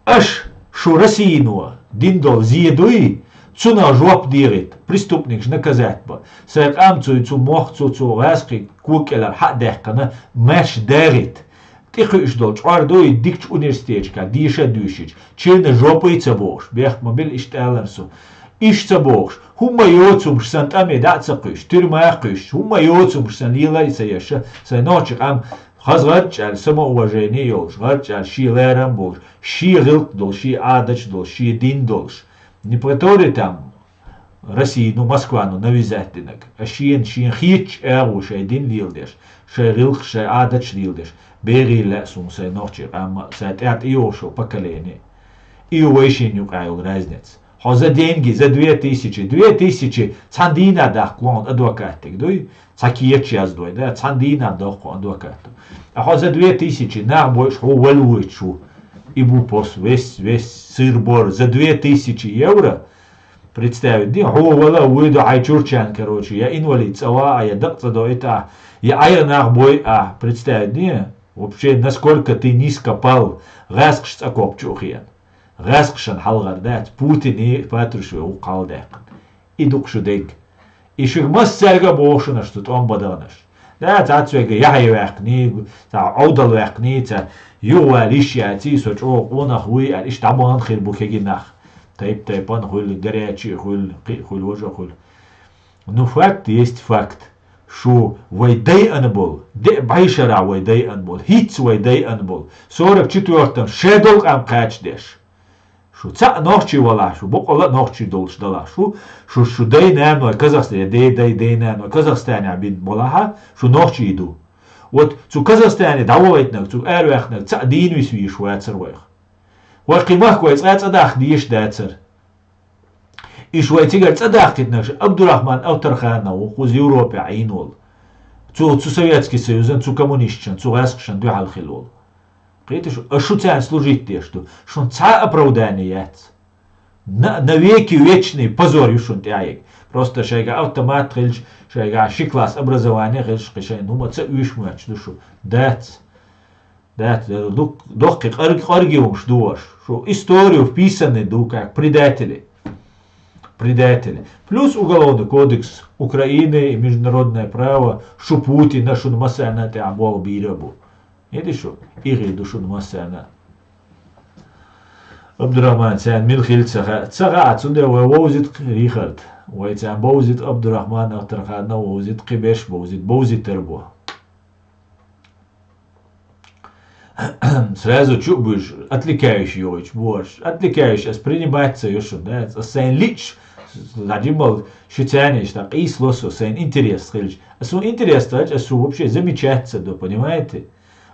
Аша, шу Россино дина долу зе дуй, цунах жоп дехийта, преступникаш наказать бан. Сайн къам цу, цу мохк, цу, цу гӀаьскхи кога кӀелара хьа а даьккхина, маьрша дагӀийта. ТӀекхуьуш долу чкъор дуй, дикачу университеташкахь деша а дуьйшича, чуьйранна жоп а ца бохуш, бехк ма билла иштта алар со. Иштта ца бохуш, хӀумма йоцурш сан тӀаме дӀа а ца кхуьйсуш, туьрма а кхуьйсуш, хӀумма йоцурш сан лела а ца еш, сайн нохчи къам хаза гӀарчӀ аьлла, самоуважение йолуш, гӀарчӀ аьлла, шен лерам болуш, шен гӀиллакх долуш, шен Ӏадаташ долуш, шен дин долуш. Не который там, э, Россия, ну, Москва, ну, навязать динарг. А шен, шен хетача агӀо шоай дин леладеш, шоай гӀиллакхаш, шоай Ӏадаташ леладеш, бегӀийла лаьа суна сай нохчий къам а, сай тӀехьа тӀайоагӀаш йола поколение. И вайшин юкъа йола разница. Хьо за деньги, за две тысячи, две тысячи цхьан дийнахьа даккха лоан адвокатага, дуй? Цхьа кеча яздой, да? Цхьан дийнахьа доккху адвоката. А хьо за две тысячи нах бойуш, хьо валвойтуш ву. И бу пос, весь, весь сыр-бор. За две тысячи евро. Представить де, хьо вала вуйду хьай чурчан, короче, я инвалид цӀа ва а, я дакъа цӀа дойту а, я Ӏайха нах бой а. Представить де, вообще, насколько ты низко пал, гӀаскхаш цӀа копчу хиан. ГӀаскхашан хьалхара дац, Путине Патрушеве ву хьалдаьккхина. И ду-кх шу дерг. И шуьга массаьрга а боху шуна аша цу тӀом бан даханаш. Да, цхьацца вайга яхье ваьккхиний, цхьа Ӏовдал ваьккхиний, цхьа юхавала йиш яций, со чӀогӀа къонах вуй аьлла, иштта дӀабахана хир бу кегий нах. Тайп-тайпана хуьлу, горячий хуьлу, кхин а хуьлу, важа а хуьлу. Ну, факт есть факт. Шу вай дайана болу, деа бӀешарахь вай дайана болу, хӀинцца вай дайана болу, сорок четвёртом шадолу къам кхачадеш. Шу цхьаъ нохчий валахь, шу боккъала а нохчий долуш далахь, шу, шу, шу дай-наной Казахстане, дай-дай, дай-наной Казахстанехь бина балахьа, шу нохчий ду. Вот цу Казахстане дӀавахийтинарг, цу араваьккхинарг цхьаъ дийна висвийш вацара вайх. Вай кхин махка вай цкъа а цӀа дахка дезаш дацара. Иштта вай цигара цӀа дахкийтинарг шу Абдурахман Авторханов ву, кхуза Европехь Ӏийна волу. Цу, цу Советский Союзан, цу коммунисташан, цу гӀаскхашан дуьхьал хилла волу. Кхеташ, аша шу царна служить деш ду. Шун цхьа а оправдание яц. На, навеки вечный позор ю шун тӀаьхьа. Просто шайга автомат хилча, шайга ши класс образование хилча, кхин шайна хӀума ца уьйш моьттуш ду шу. Дац. Да, ду-, дохкий къарг-, къарги хӀумаш ду аша. Шу историю вписаны ду, как предатели. Предатели. Плюс Уголовный кодекс Украины и международное право, шу Путина, шуна массарна тӀехь болх бийр а бу. Иди шу, ихи ду шуна массарна. Абдурахман, царна мила хилла ца хаьа. Ца хаьа, цундела вай вовзийта-кх Рихард. Вай царна бовзийта Абдурахман, Авторханов вовзийта, кхин берш бовзийта, бовзийтар бу. Сразу чу а буьйш, отвлекающий йойтуш бу аша. Отвлекающий ас принимать ца йо шуна, да? Ас сайн личный, дӀа жимма ши царниш, дӀа къийсало со, сайн интерес хилча. Ас суна интерес хилча, ас суна вообще замечать ца до, понимаете?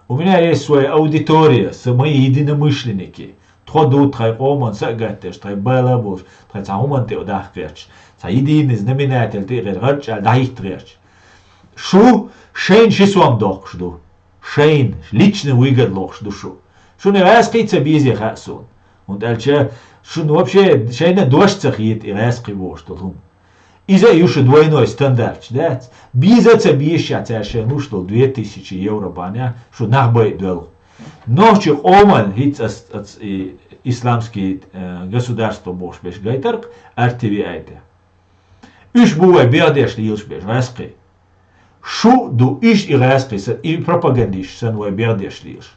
У меня есть своя аудитория, са мои единомышленники. Тхо ду тхайн къоман са а гатдеш, тхайн бала а болуш, тхайн цхьа хӀуманна тӀе а дахка гӀерташ, цхьа единый знаменатель тӀе а гӀерташ, гӀарчӀ аьлла дӀахӀитта гӀерташ. Шу шайна ши сом доккхуш ду. Шайна, личный выгода лохуш ду шу. Шуна и гӀаскхий ца безе хаьа суна. ХӀунда аьлча шуна вообще шайна дош ца хета и гӀаскхий бохуш долу хӀума. Иза а ю шу двойной стандарт, дац? Беза а ца безаш, цара шайна луш долу две тысячи евро бахьанехь шу нах байа доьлху. Нохчийн къоман хӀинца ас, ас и исламский, э, государство бохуш берш гайтарх, ар ти ви айта. Уьш бу вай бегӀдеш лелаш берш, гӀаскхий. Шу ду иштта и гӀаскхий сан, и пропагандисташ санна вай бегӀдеш лелаш.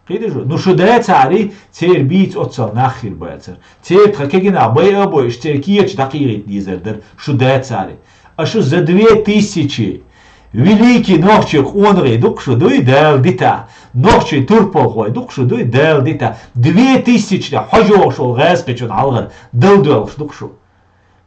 КхидӀа шу? Ну шу дацахьарий, церан бийца оццал нах хир бацара. Церан тхан кегийнах байа а бойуш, церан кечаш дӀакхийгӀийта дезар дара, шу дацахьарий. А шу за две тысячи великий нохчий къонахий ду-кх шу, дуй, Дала дита. Нохчий турпалхой ду-кх шу, дуй, Дала дита. Две тысячи хьожа йогӀуш волу гӀаскхичун хьалхара дала доьлхуш ду-кх шу.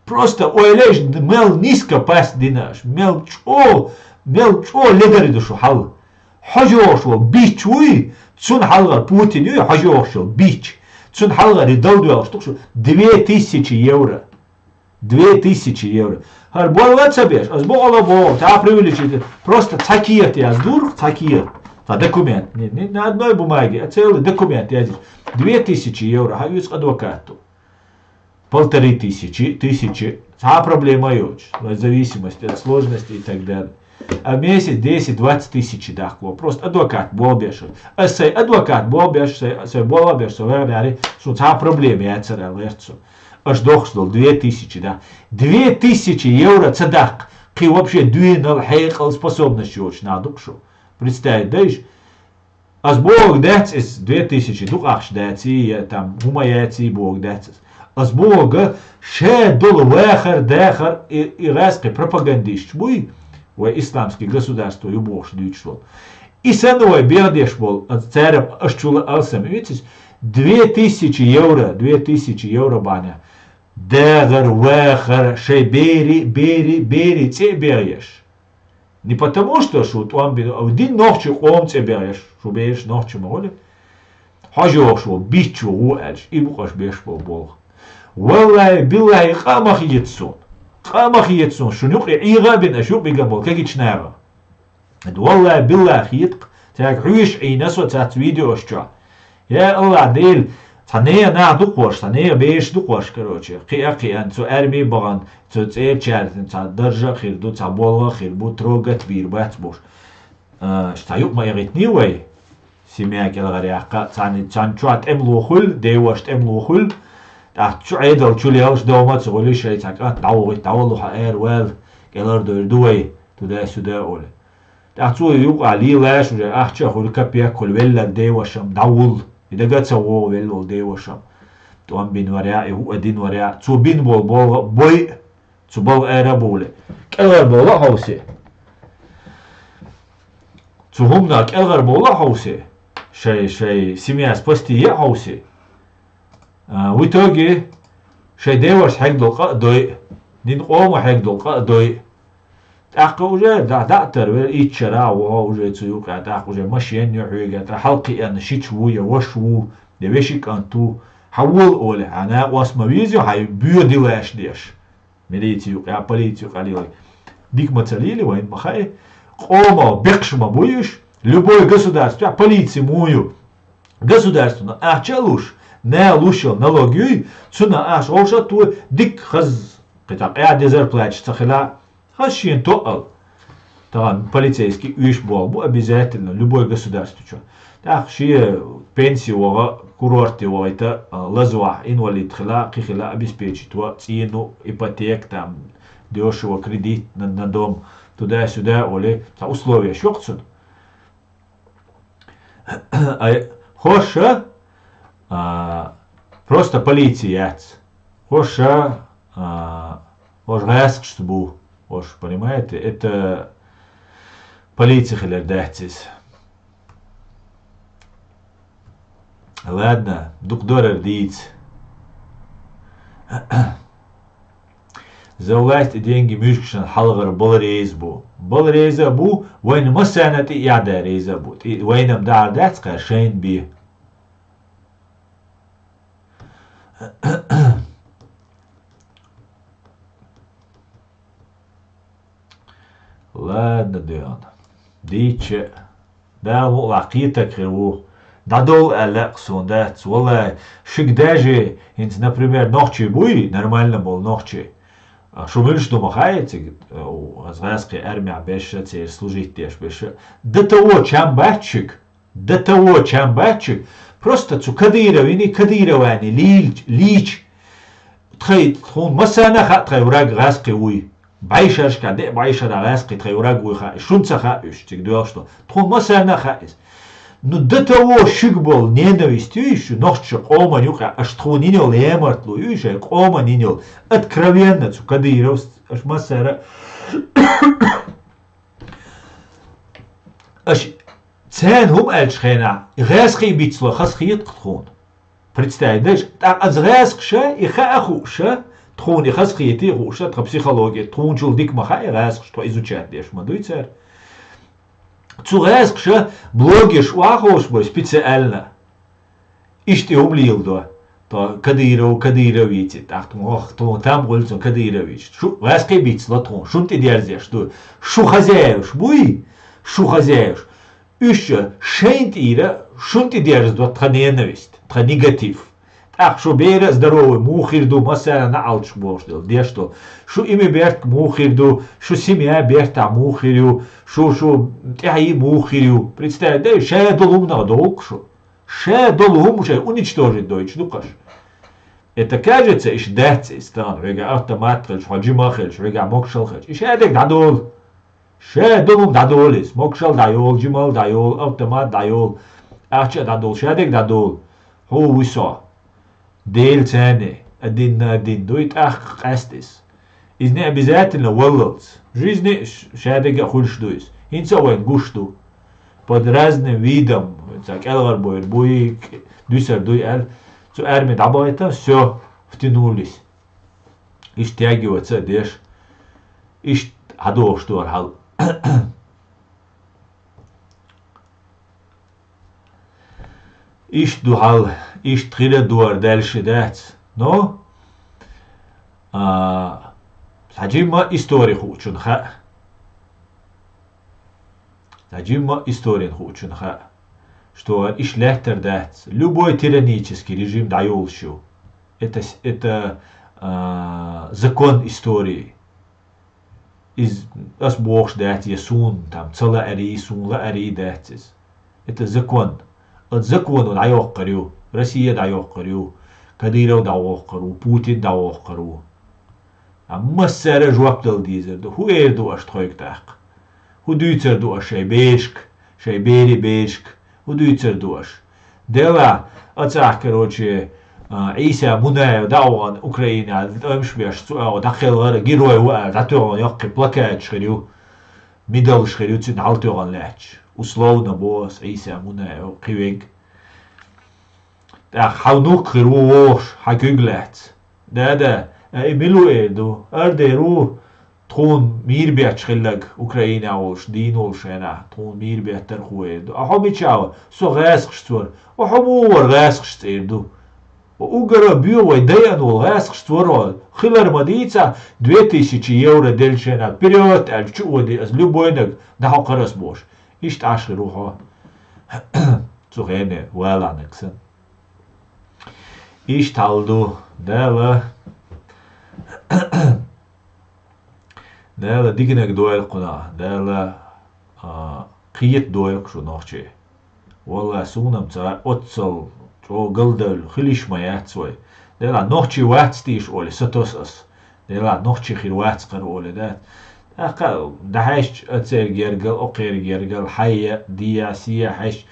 Просто ойла еш, мел низко пасть дина аша, мел чӀо, мел чӀо ледар ду шу хьал. Хьожа йогӀуш волу бич вуй, цунна хьалхара Путин юй, хьожа йогӀуш йолу бич. Цунна хьалхара и дала доьлхуш ду-кх шу две тысячи евро. Две тысячи евро. ХӀара болла а ца беш, ас бокъала а боху, цхьа преувеличить, просто цхьа кехат яздур, цхьа кехат. Цхьа документ. Не, не на одной бумаге, а целый документ яздеш. Две тысячи евро, хьан оьцу адвокату? Полторы тысячи, тысячи. Цхьа а проблема йоцуш, в зависимости от сложности и так далее. А в месяц десять-двадцать тысячи дахка. Просто адвокат болх беш. Ас сайн адвокат болх беш, сайн, сайн болх беш, со вегӀаре, суна цхьа а проблема яцара аьлла гӀерта со. Аш дохуш долу две тысячи, да? Две тысячи евро ца даккха, кхин вообще дуьйнал хьекъал способность йоцуш нах ду-кх шу. Представить дайш? Ас бохург дац иза, две тысячи дукъахча даций, я там хӀума яций бохург дац иза. Ас бохург, ша долу вахар, дахар, и, и гӀаскхий пропагандисташ буй, вай исламский государство ю бохуш дуьйцуш волу. И санна вай бегӀдеш болу, ас царам аш чула алсам вицис, две тысячи евро, две тысячи евро бахьанехь. дагӀар, вахар, шоай бери, бери, бери цӀе а бегӀеш. Не потому, что шу тӀом бина, а дин нохчий къоман цӀе бегӀеш, шу бераш нохчий ма гӀуле. Хьожа йохуш ву, бичча ву аьлча, и бу-кх аша беш болу болх. Валлахьи, биллахьи, къа а ма хета суна. Къа а ма хета суна, шуна юкъе ӀийгӀа а бина, аша юкъ биган болу кегийчу наха. Валлахьи, биллахьи, хета-кх, цаьрга хьоьжуш Ӏийна со цаьрца видеош чохь. Я АллахӀ, Дела, цхьа нехан нах ду-кх уьш, цхьа нехан бераш ду-кх уьш, короче, кхиа а кхиъна, цу аьрме а бахана, цу цӀерачаьрца цхьа даржа а хир ду, цхьа болх а хир бу, трогать бийр бац бохуш. А, цхьа юкъ ма эгӀийтиний вай, семья кӀелхьаръяккха, царна, царна чохь тӀемало хуьлу, деваша тӀемало хуьлу, тӀаккха чу Ӏедал чу лелаш, дома а ца хуьлий, шайн цхьа кӀант дӀавохуьйту, дӀавалла хьо ара ваьлла, кӀелхьардевр ду вай, туда-сюда олий. ТӀаккха цо юкъахь лелаш уже ахча а хуьлу, капек а хуьлу, велларг девашам дӀавуллу, и дага а ца вогӀу велла волу девашам. ТӀом бина вара, и хӀуъа дина вара, цо бина болу болх а бой, цу балха ара а бовлий. КӀелхьарбовла а хьовсий. Цу хӀуманах кӀелхьарбовла а хьовсий. Шай, шай семья спасти а хьовсий. А, в итоге, шайн девашна хьегна долу къа а дой, нина къоман хьегна долу къа а дой. ТӀаккха уже дӀа-, дӀа а тара вара, итт шарахь а ву хьо уже цу юкъахь, тӀаккха уже машен а ю хьоьга, тӀаккха хьалакхиъна шича ву я ваша ву, я вешин кӀант ву, хьан вола олий, хьан накъост ма веза, хьайн боьха дилаш деш. Милици юкъахь, полици юкъахь лелий. Дика ма ца лелий, вайна ма хаьа. Къоман бекхаш ма буй уьш, любой государствехь полици муха ю. Государствана ахча а луш, наха луш йолу налог юй, цунах ахча вовшах а той, дика хаза, кхин цхьа къаьхьа де зарплаташ ца хилахь, хаза шена тоъал. Тахана полицейский уьш болх бу обязательно, любой государство чу. ТӀаккха шен пенси ваха, курорте вахийта, а, лазавахь, инвалид хила, кхин хила обеспечить ван, цӀену, ипотека, там, дешево кредит на, на дом, туда-сюда, олий, цхьа условияш йоккху цунна. Ай, хӀорш а, а, просто полици яц. ХӀорш а, а, хӀорш гӀаскхашца бу. ХӀорш, понимаете, это полици хилар дац иза. Ладно, дукха дора дийца. За власть и деньги муьжгашна хьалхара бала реза бу. Бала реза а бу, вайна массарна а тӀе а яхьда реза а бу. ТӀе-, вайна-м дахьар дац кхара шайна бен. Ладно, дуьйна. Дийча а. Дала мукъалахь кхетарг хир ву. ДӀадовла аьлла а суна дац. Валлай, шуьга даже, хӀинца, например, нохчий буй, нормально болу нохчий. А шу муьлш ду ма хаьа цига, э, у, ас гӀаьскхи армехь берш а, церан служить деш берш а. До того чам бац шуьга. До того чам бац шуьга. Просто цу Кадыровни, Кадыровани лийч-, лийча. Тхай, тхуна массарна а хаьа тхай враг гӀаьскхи вуй. БӀешерашкахь, де а бӀешерахь гӀаьскхи тхай враг вуй хаьа. Шуна ца хаьа уьш, цига доьлхуш ду. Тхуна массарна а хаьа иза. Ну, до того шуьга болу ненависть юй шу, нохча къоман юкъахь, аша тхуна йина йолу ямартло юй, шайн къоман йина йолу. Откровенно цу Кадыровс аша массара а. Аша царна хӀума аьллачу хенахь, и гӀаьскхий бицло хазахета-кх тхуна. Представить дайша, тӀаккха аса гӀаьскхаша, и хаа хууша, тхуна и хазахетий хууша, тхан психология, тхуначул дика ма хаьа и гӀаьскхаш, тхо изучать деш ма дуй цара. Цу гӀаьскхаша блогерш охьаховшабой специально. Иштта и хӀума леладо. То Кадыров, Кадыров йийци, тӀаккха тхуна, тхуна там гӀуьллу цунна Кадыров йийци. Шу гӀаьскхий бицло тхуна, шуна тӀедерзеш ду. Шу хозяеваш буй, шу хозяеваш. Уьш шайна тӀера, шуна тӀедерзадо тхан ненависть, тхан негатив. ТӀаккха шу бера а здоровый муха хир ду, массарна а Ӏалчаш бохуш долу, деш долу. Шу имя бертахь муха хир ду, шу семья бертахь муха хир ю, шу, шу тӀаьхье муха хир ю. Представить дай, ша долу хӀуманах довла-кх шу. Ша долу хӀума шайн уничтожить дойтуш ду-кх аша. Это кажется, иштта дац иза тахана, хьоьгахь автомат хилча, хьо жима а хилча, хьоьгахь могушалла хилча. И шадерг дӀадолу. Ша долу хӀума дӀадолу иза. Могушалла дӀайолу, жималла дӀайолу, автомат дӀайолу, ахча а дӀадолу, шадерг дӀадолу. Хьо вуй со. Дела царна а динна а дин дуй, тӀаккха къаьста иза. Иза не обязательно валлалц. Жизни ш-, шадерг а хуьлуш ду иза. ХӀинца а вайна гуш ду. Под разным видом, ца кӀелхьарбойр буй, к-, дуьсар дуй аьлла, цу арми дӀабахийтина, всё, втянулись. Иштта тягиваться а деш, иштта хьадохуш дара хьал. Иштта ду хьал, иштта хила дора дальше дац. Но, а, цхьа жимма истори хуучун хаьа. Цхьа жимма историн хуучун хаьа, что иштта лаьттар дац. Любой тиранический режим дӀайолуш ю. Это с-, это, а, закон истории. Из ас бохуш дац, я суна там ца лаарий, суна лаарий дац иза. Это закон. Оцу законо дӀайоккхур ю, Россия дӀайоккхур ю, Кадыров дӀавоккхур ву, Путин дӀавоккхур ву. Амма массара а жоп дала дезар ду. ХӀун эр ду аша тхоьга тӀаккха? ХӀун дуьйцур ду аша шайн берашка, шайн берийн берашка? ХӀун дуьйцур ду аша? Делахь, ацахь, короче, а, Ӏийса Мунаев дӀа а вахана Украинехь, тӀемаш беш, цу агӀо дӀакхелхар а герой ву аьлла, дӀатоьхна йоккхий плакаташ хир ю, медалаш хир ю цуьнан хьалатоьхна лаьтташ. Условно боху ас, Ӏийса Мунаев кхин верг. ТӀаккха хьан внук хир ву вогӀуш, хьан куьг лаьцна. Да-да, а и мила ву эр ду? Ара дер ву, тхуна мийра бетташ хилларг, Украинехь волуш, дийна волуш хенахь, тхуна мийра беттарх ву эр ду. А хьо мичахь вара? Со гӀаскхашца вара. Ва хьо муха вара гӀаскхашца эр ду? Ва уггар а боьха вай дайан волу гӀаскхашца вара хьо. Хилар ма дийцахь, две тысячи евро деллачу хенахь, вперёд аьлча чу а ваде аса, любойнаг, дӀахьокхура ас бохуш. Иштта Ӏаш хир ву хьо. Цу хене валахьнарг санна. Иштта хьал ду, Дала, Дала диканиг дойла кхунах, Дала, а, кхета дойла шу нохчий. Валлахь, суна-м ца оццал чӀогӀа галдевлла хила йиш ма яц вай. Делахь нохчий вац тийша олий, сатос ас. Делахь нохчий хир вац кхара олий дац. ТӀаккха дӀахьаьжча, а церга ергал, окхерга ергал, хьайя, дия, сия хьаьжча,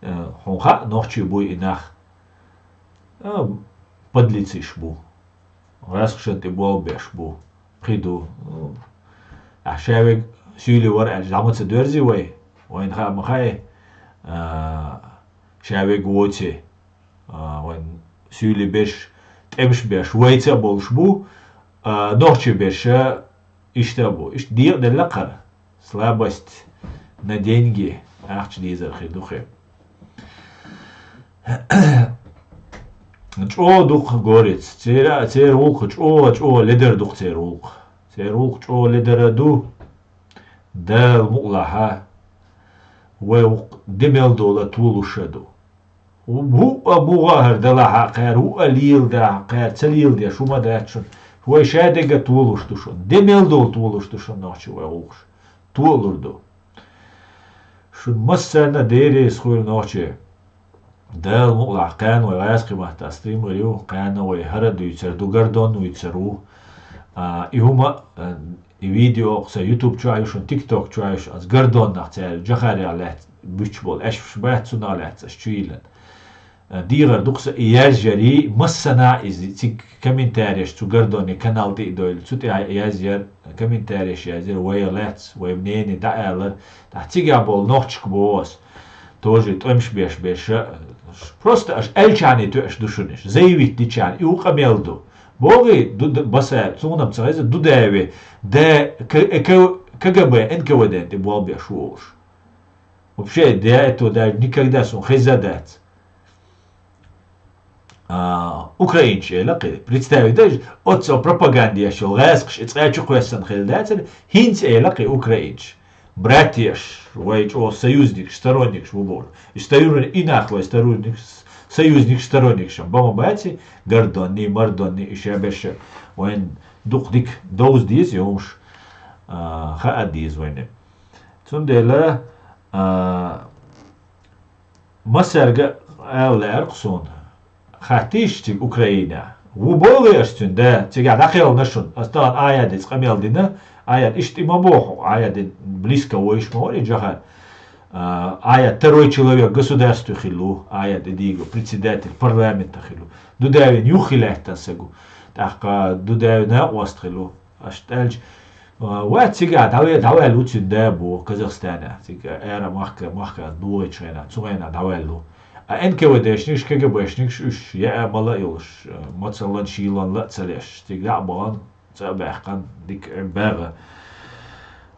э, хьуна хаьа, нохчий буй и нах. А, подлецаш бу. ГӀаскхашна тӀе болх беш бу. Кхин ду. Ахь ша верг суьйлий вара аьлча, дӀа ма ца доьрзи вай? Вайна хаа ма хаьа, а, ша верг воций? А, вайн суьйлий берш, тӀемаш беш, вайца а болуш бу, а, нохчий берш а иштта а бу. Иштта декъаделла кхара. Слабость на деньги, ахча дезар хир ду хи. ЧӀогӀа дукха горец. Цера, церан гӀуллакх чӀогӀа, чӀогӀа ледар дукха церан гӀуллакх. Церан гӀуллакх чӀогӀа ледара ду. Дала мукъалахьа, вай вукх де мел дола толуш а ду. ХӀуъа мугӀа а хӀара далахьа кхаьра, хӀуъа леладахьа кхаьра, ца леладеш хӀума дац шуна. Вай ша дега толуш ду шуна. Де мел дола толуш ду шуна нохчий вай гӀуллакхаш. Толур ду. Шуна массарна а деррис хуьлу нохчий. Дала мукъалахь кхана вай гӀаьскхи матта стример ю, кхана вай хӀара дуьйцар ду, Гордон вуьйцар ву. А, и хӀума, а, и видео кху сан YouTube чохь ю шуна, TikTok чохь ю шуна, ас Гордоннах цаьрга Джохарех лаьцна буьтуш болу аьшпаш бац, цунах лаьцна ас чуйиллина. А, дийгӀар ду кху сан и яьржарий, массанхьа иза цига комментареш цу Гордоне канал тӀе а дойла, цу тӀе язъяр, комментареш язъяр, вай лаьцна, вай мнение дӀаалар, тӀаккха цигахь болу нохчашка боху ас. Тоже тӀемаш беш берш а, просто аша аьллачарна тоьаш ду шуна уьш, заявить дичарна, и ву къамел ду. Бохий, ду-, ду-, Басаев, цунах ца хеза, Дудаеве, да, к-, э, к-, КГБ, НКВД тӀе болх беш ву олуш. Вообще, до этого даже никогда суна хеза дац. А, украинчу эла кхин. Представить дай, оццо пропаганда еш йолу гӀаьскхаш и цкъа чу кхоьссина хилла дацара, хӀинца эла кхин украинчу. Братьяш, вай чӀогӀа союзникаш, сторонникаш ву бохуш. И стоюрин и нах вай сторонникаш, союзникаш, сторонникаш. Бама баци, Гордонний, Мордонний, и ша берш а вайн дукха дика довза деза и хӀумаш, а, хаа деза вайна. Цундела, а, массаьрга а ала лаьара-кх суна. Хаттийша цига Украинехь. Ву бохий аша цуьнан да, цигахь дӀакхелхина шуна. Ас тахана Ӏа яа деза къамел дина, Ӏа яа иштта и ма боху, Ӏа яа дина близко вуйш ма вара и Джохар. А, Ӏа яа второй человек в государстве хилла ву, Ӏа яа и дийго председатель парламента хилла ву. Дудаевна юххе лаьттина саг ву. ТӀаккха Дудаевна накъост хилла ву. Аша тӀаьлча, а, ва цигахь дӀаве-, дӀаваьлла ву цуьнан да боху Казахстанехь, цига ара махка, махка догӀучу хенахь, цу хенахь дӀаваьлла ву. А НКВДшникаш, КГБшникаш уьш яа мала а йолуш, а, мацаллан, шийлонла а ца леш, цига дӀа а бахана, цӀа а баьккхина, дика багӀа,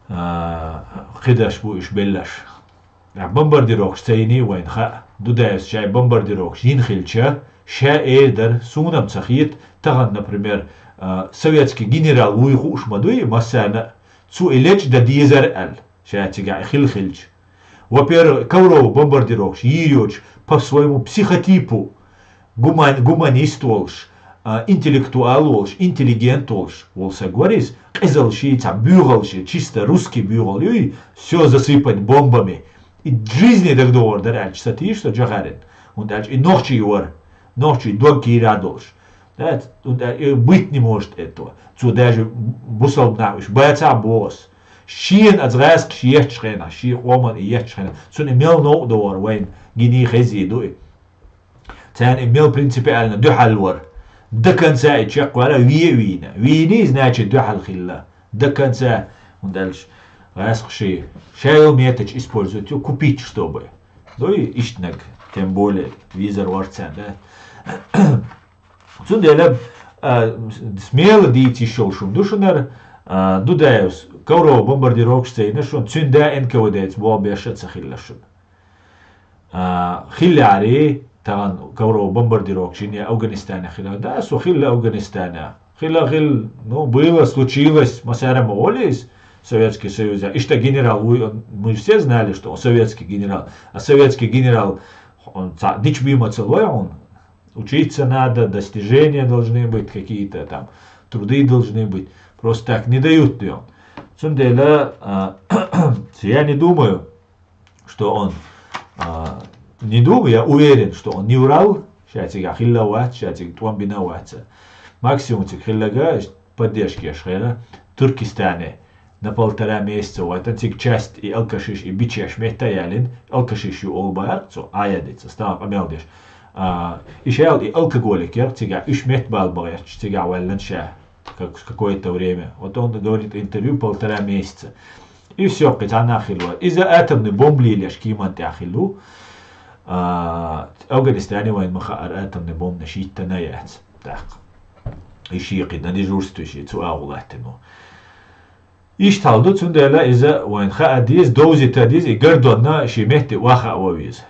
а, кхидӀа уж бу уьш белларш. А бомбардировкаш ца йиний вайна хаьа, Дудаевс шаьш бомбардировкаш йина хилча, ша эр дара, суна-м ца хета, тахан, например, а, советский генерал вуй хууш ма дуй, массарна а, цо и лечкъа дан дезар аьлла, ша цигахь и хилла хилча. Во-первых, Коврова бомбардировкаш йийр йоцуш по своему психотипу, гуман-, гуманист волуш, а, интеллектуал волуш, интеллигент волуш волу саг вара иза, къизалла ший цхьа буьйхалла ший, чисто русский буьйхалла юй, всё засыпать бомбами. И жизни дагадогӀур дара аьлча, сатийша со Джохарин. ХӀунда аьлча и нохчий вара, нохчий дог кийра долуш. Да, хӀунда аьлча и быть не может этого. Цо даже бусалба нах уьш бацахь а боху ас. Шена аса гӀаскхаш етташ хенахь, шен къоман и етташ хенахь, цунна и мел новкъа догӀур вайна гиний хезий ду и. Царна и мел принципиально дуьхьал вара. До конца и чекхвара, ве а вийна. Вийний, значит, дуьхьал хилла. До конца, хӀунда аьлча гӀаскхаш ша йолу методаш использовать ю, купить, чтобы. Дуй, иштаниг, тем более, визар вара царна, да. Цундела, а, смело дийца йиш йолуш хӀума ду шуна хӀара, а, Дудаевс Коврова бомбардировкаш ца йина шуна, цуьнан да Н К В Д-ца болх беш а ца хилла шуна. А, хиллехьарий, тахана Коврова бомбардировкаш йина я Афганистанехь хилла, да, со хилла Афганистанехь. Хилла, хилла, ну, было, случилось, массара а ма олу иза, Советский Союзехь. Иштта генерал вуй, он, мы все знали, что он советский генерал. А советский генерал, он цхьа дича бийма ца лой хьуна. Учиться надо, достижения должны быть какие-то там, труды должны быть. Просто так не дают, ден. Цундела, а, я не думаю, что он, а, не думаю, я уверен, что он не врал, ша цигахь хилла а вац, ша цига тӀом бина а вац. Максимум цига хилларг, поддержка еш хилла, Туркестане на полтора месяца вайтина, цига часть и алкашаш, и бичеш метта а ялийна, алкашаш ю олу бара, цо Ӏа а дийцина, стага къамел деш. А, и ша и алкоголик яра, цигахь уьш метта бала бан гӀерташ, цигахь ваьллина ша как-, какое-то время. Вот он говорит, интервью полтора месяца. И всё, кхин цхьа нах хилла. Иза атомный бомба лелош кеман тӀехь хилла ву. А, Афганистане вайна ма хаара атомный бомбанаш йиттина а яц. ТӀаккха. И шен кхин на дежурстве шен цу агӀо латтина ву. Иштта хьал ду, цундела иза вайна хаа деза, довзийта деза, и гардонна шен метте охьа а ван веза.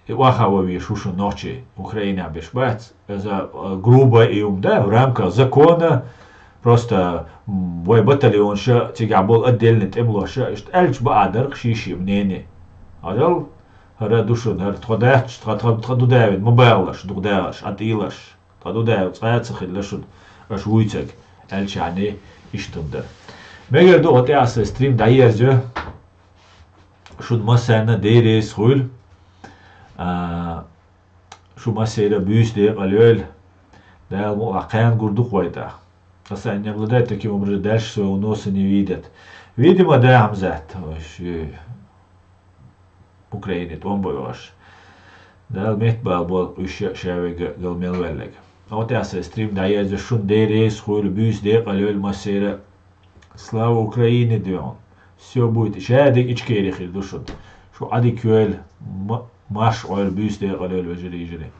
И охьа а ван веза шу-, шун нохчий, Украинехь берш бац. Иза, а, грубо и хӀума да, в рамках закона, просто, м, вай батальонша, цигахь болу отдельный тӀемалоша, иштта аьлча баа дара шен-шен мнение. Хьажал, хӀара ду шуна, хӀара тхо дац, тха, тха, тха Дудаевна ма балалаш, дукха далаш, Ӏа тӀелаш. Тхан Дудаев цкъа а ца хилла шуна, аша вуьйцург, аьлча хьуна иштта хӀума дара. Мегар ду, тӀаьхьа сан стрим дӀаерзайо. Шуна массарна а Дела реза хуьлда. А, шу массеран а буьйса декъала йойла. Дала мукъалахь кхана гур ду-кх вай тӀаккха. Аса не обладает таким образом, дальше своего носа не видят. Видимо, да, Хьамзат. Ой, шу. Украине тӀом бан оьшу. Дала метта бала болба уьш а, ша верг а, гал мел ваьлларг. Ткъа тӀаьхьа сан стрим дӀаерзайо, шуна Дела реза хуьлда, буьйса декъала йойла массеран а. Слава Украине, ден. Всё будет. Ша дика Ичкери хир ду шуна. Шу Ӏа дика йойла, ма-, марша Ӏойла, буьйса декъала йойла, вежарий, йижарий.